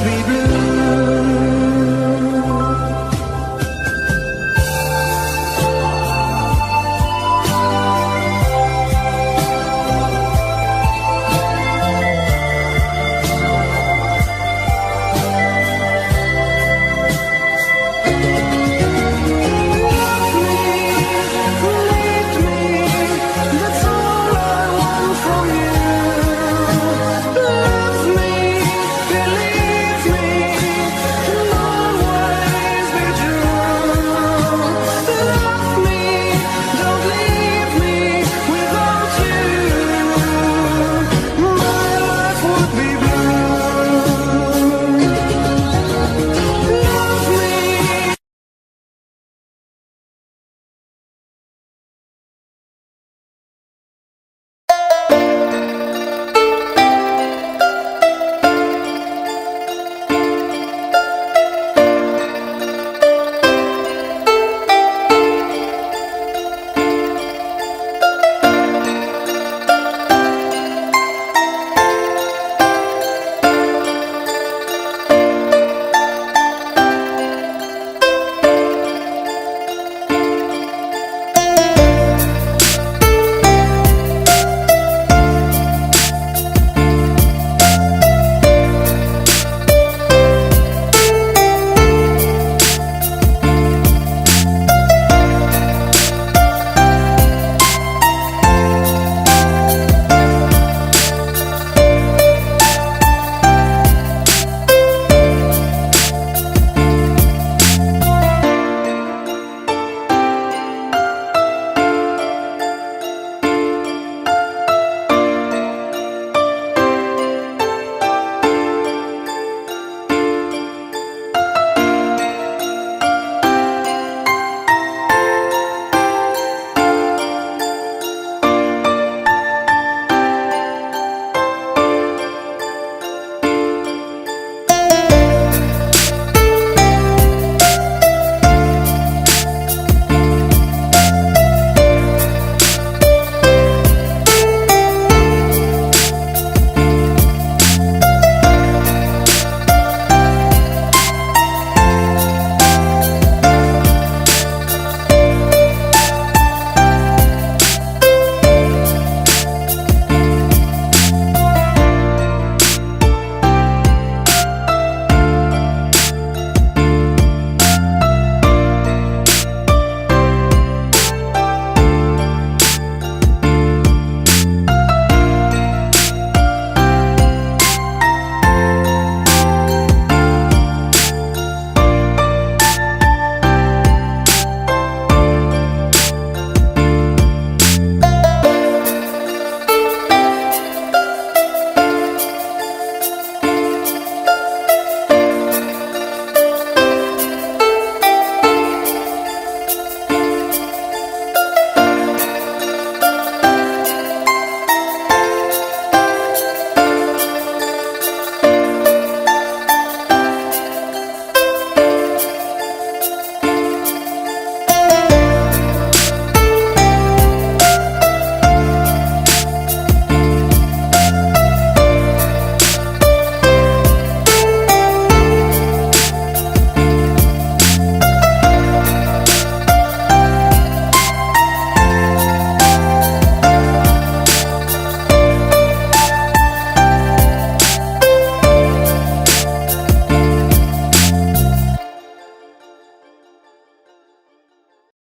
me blue.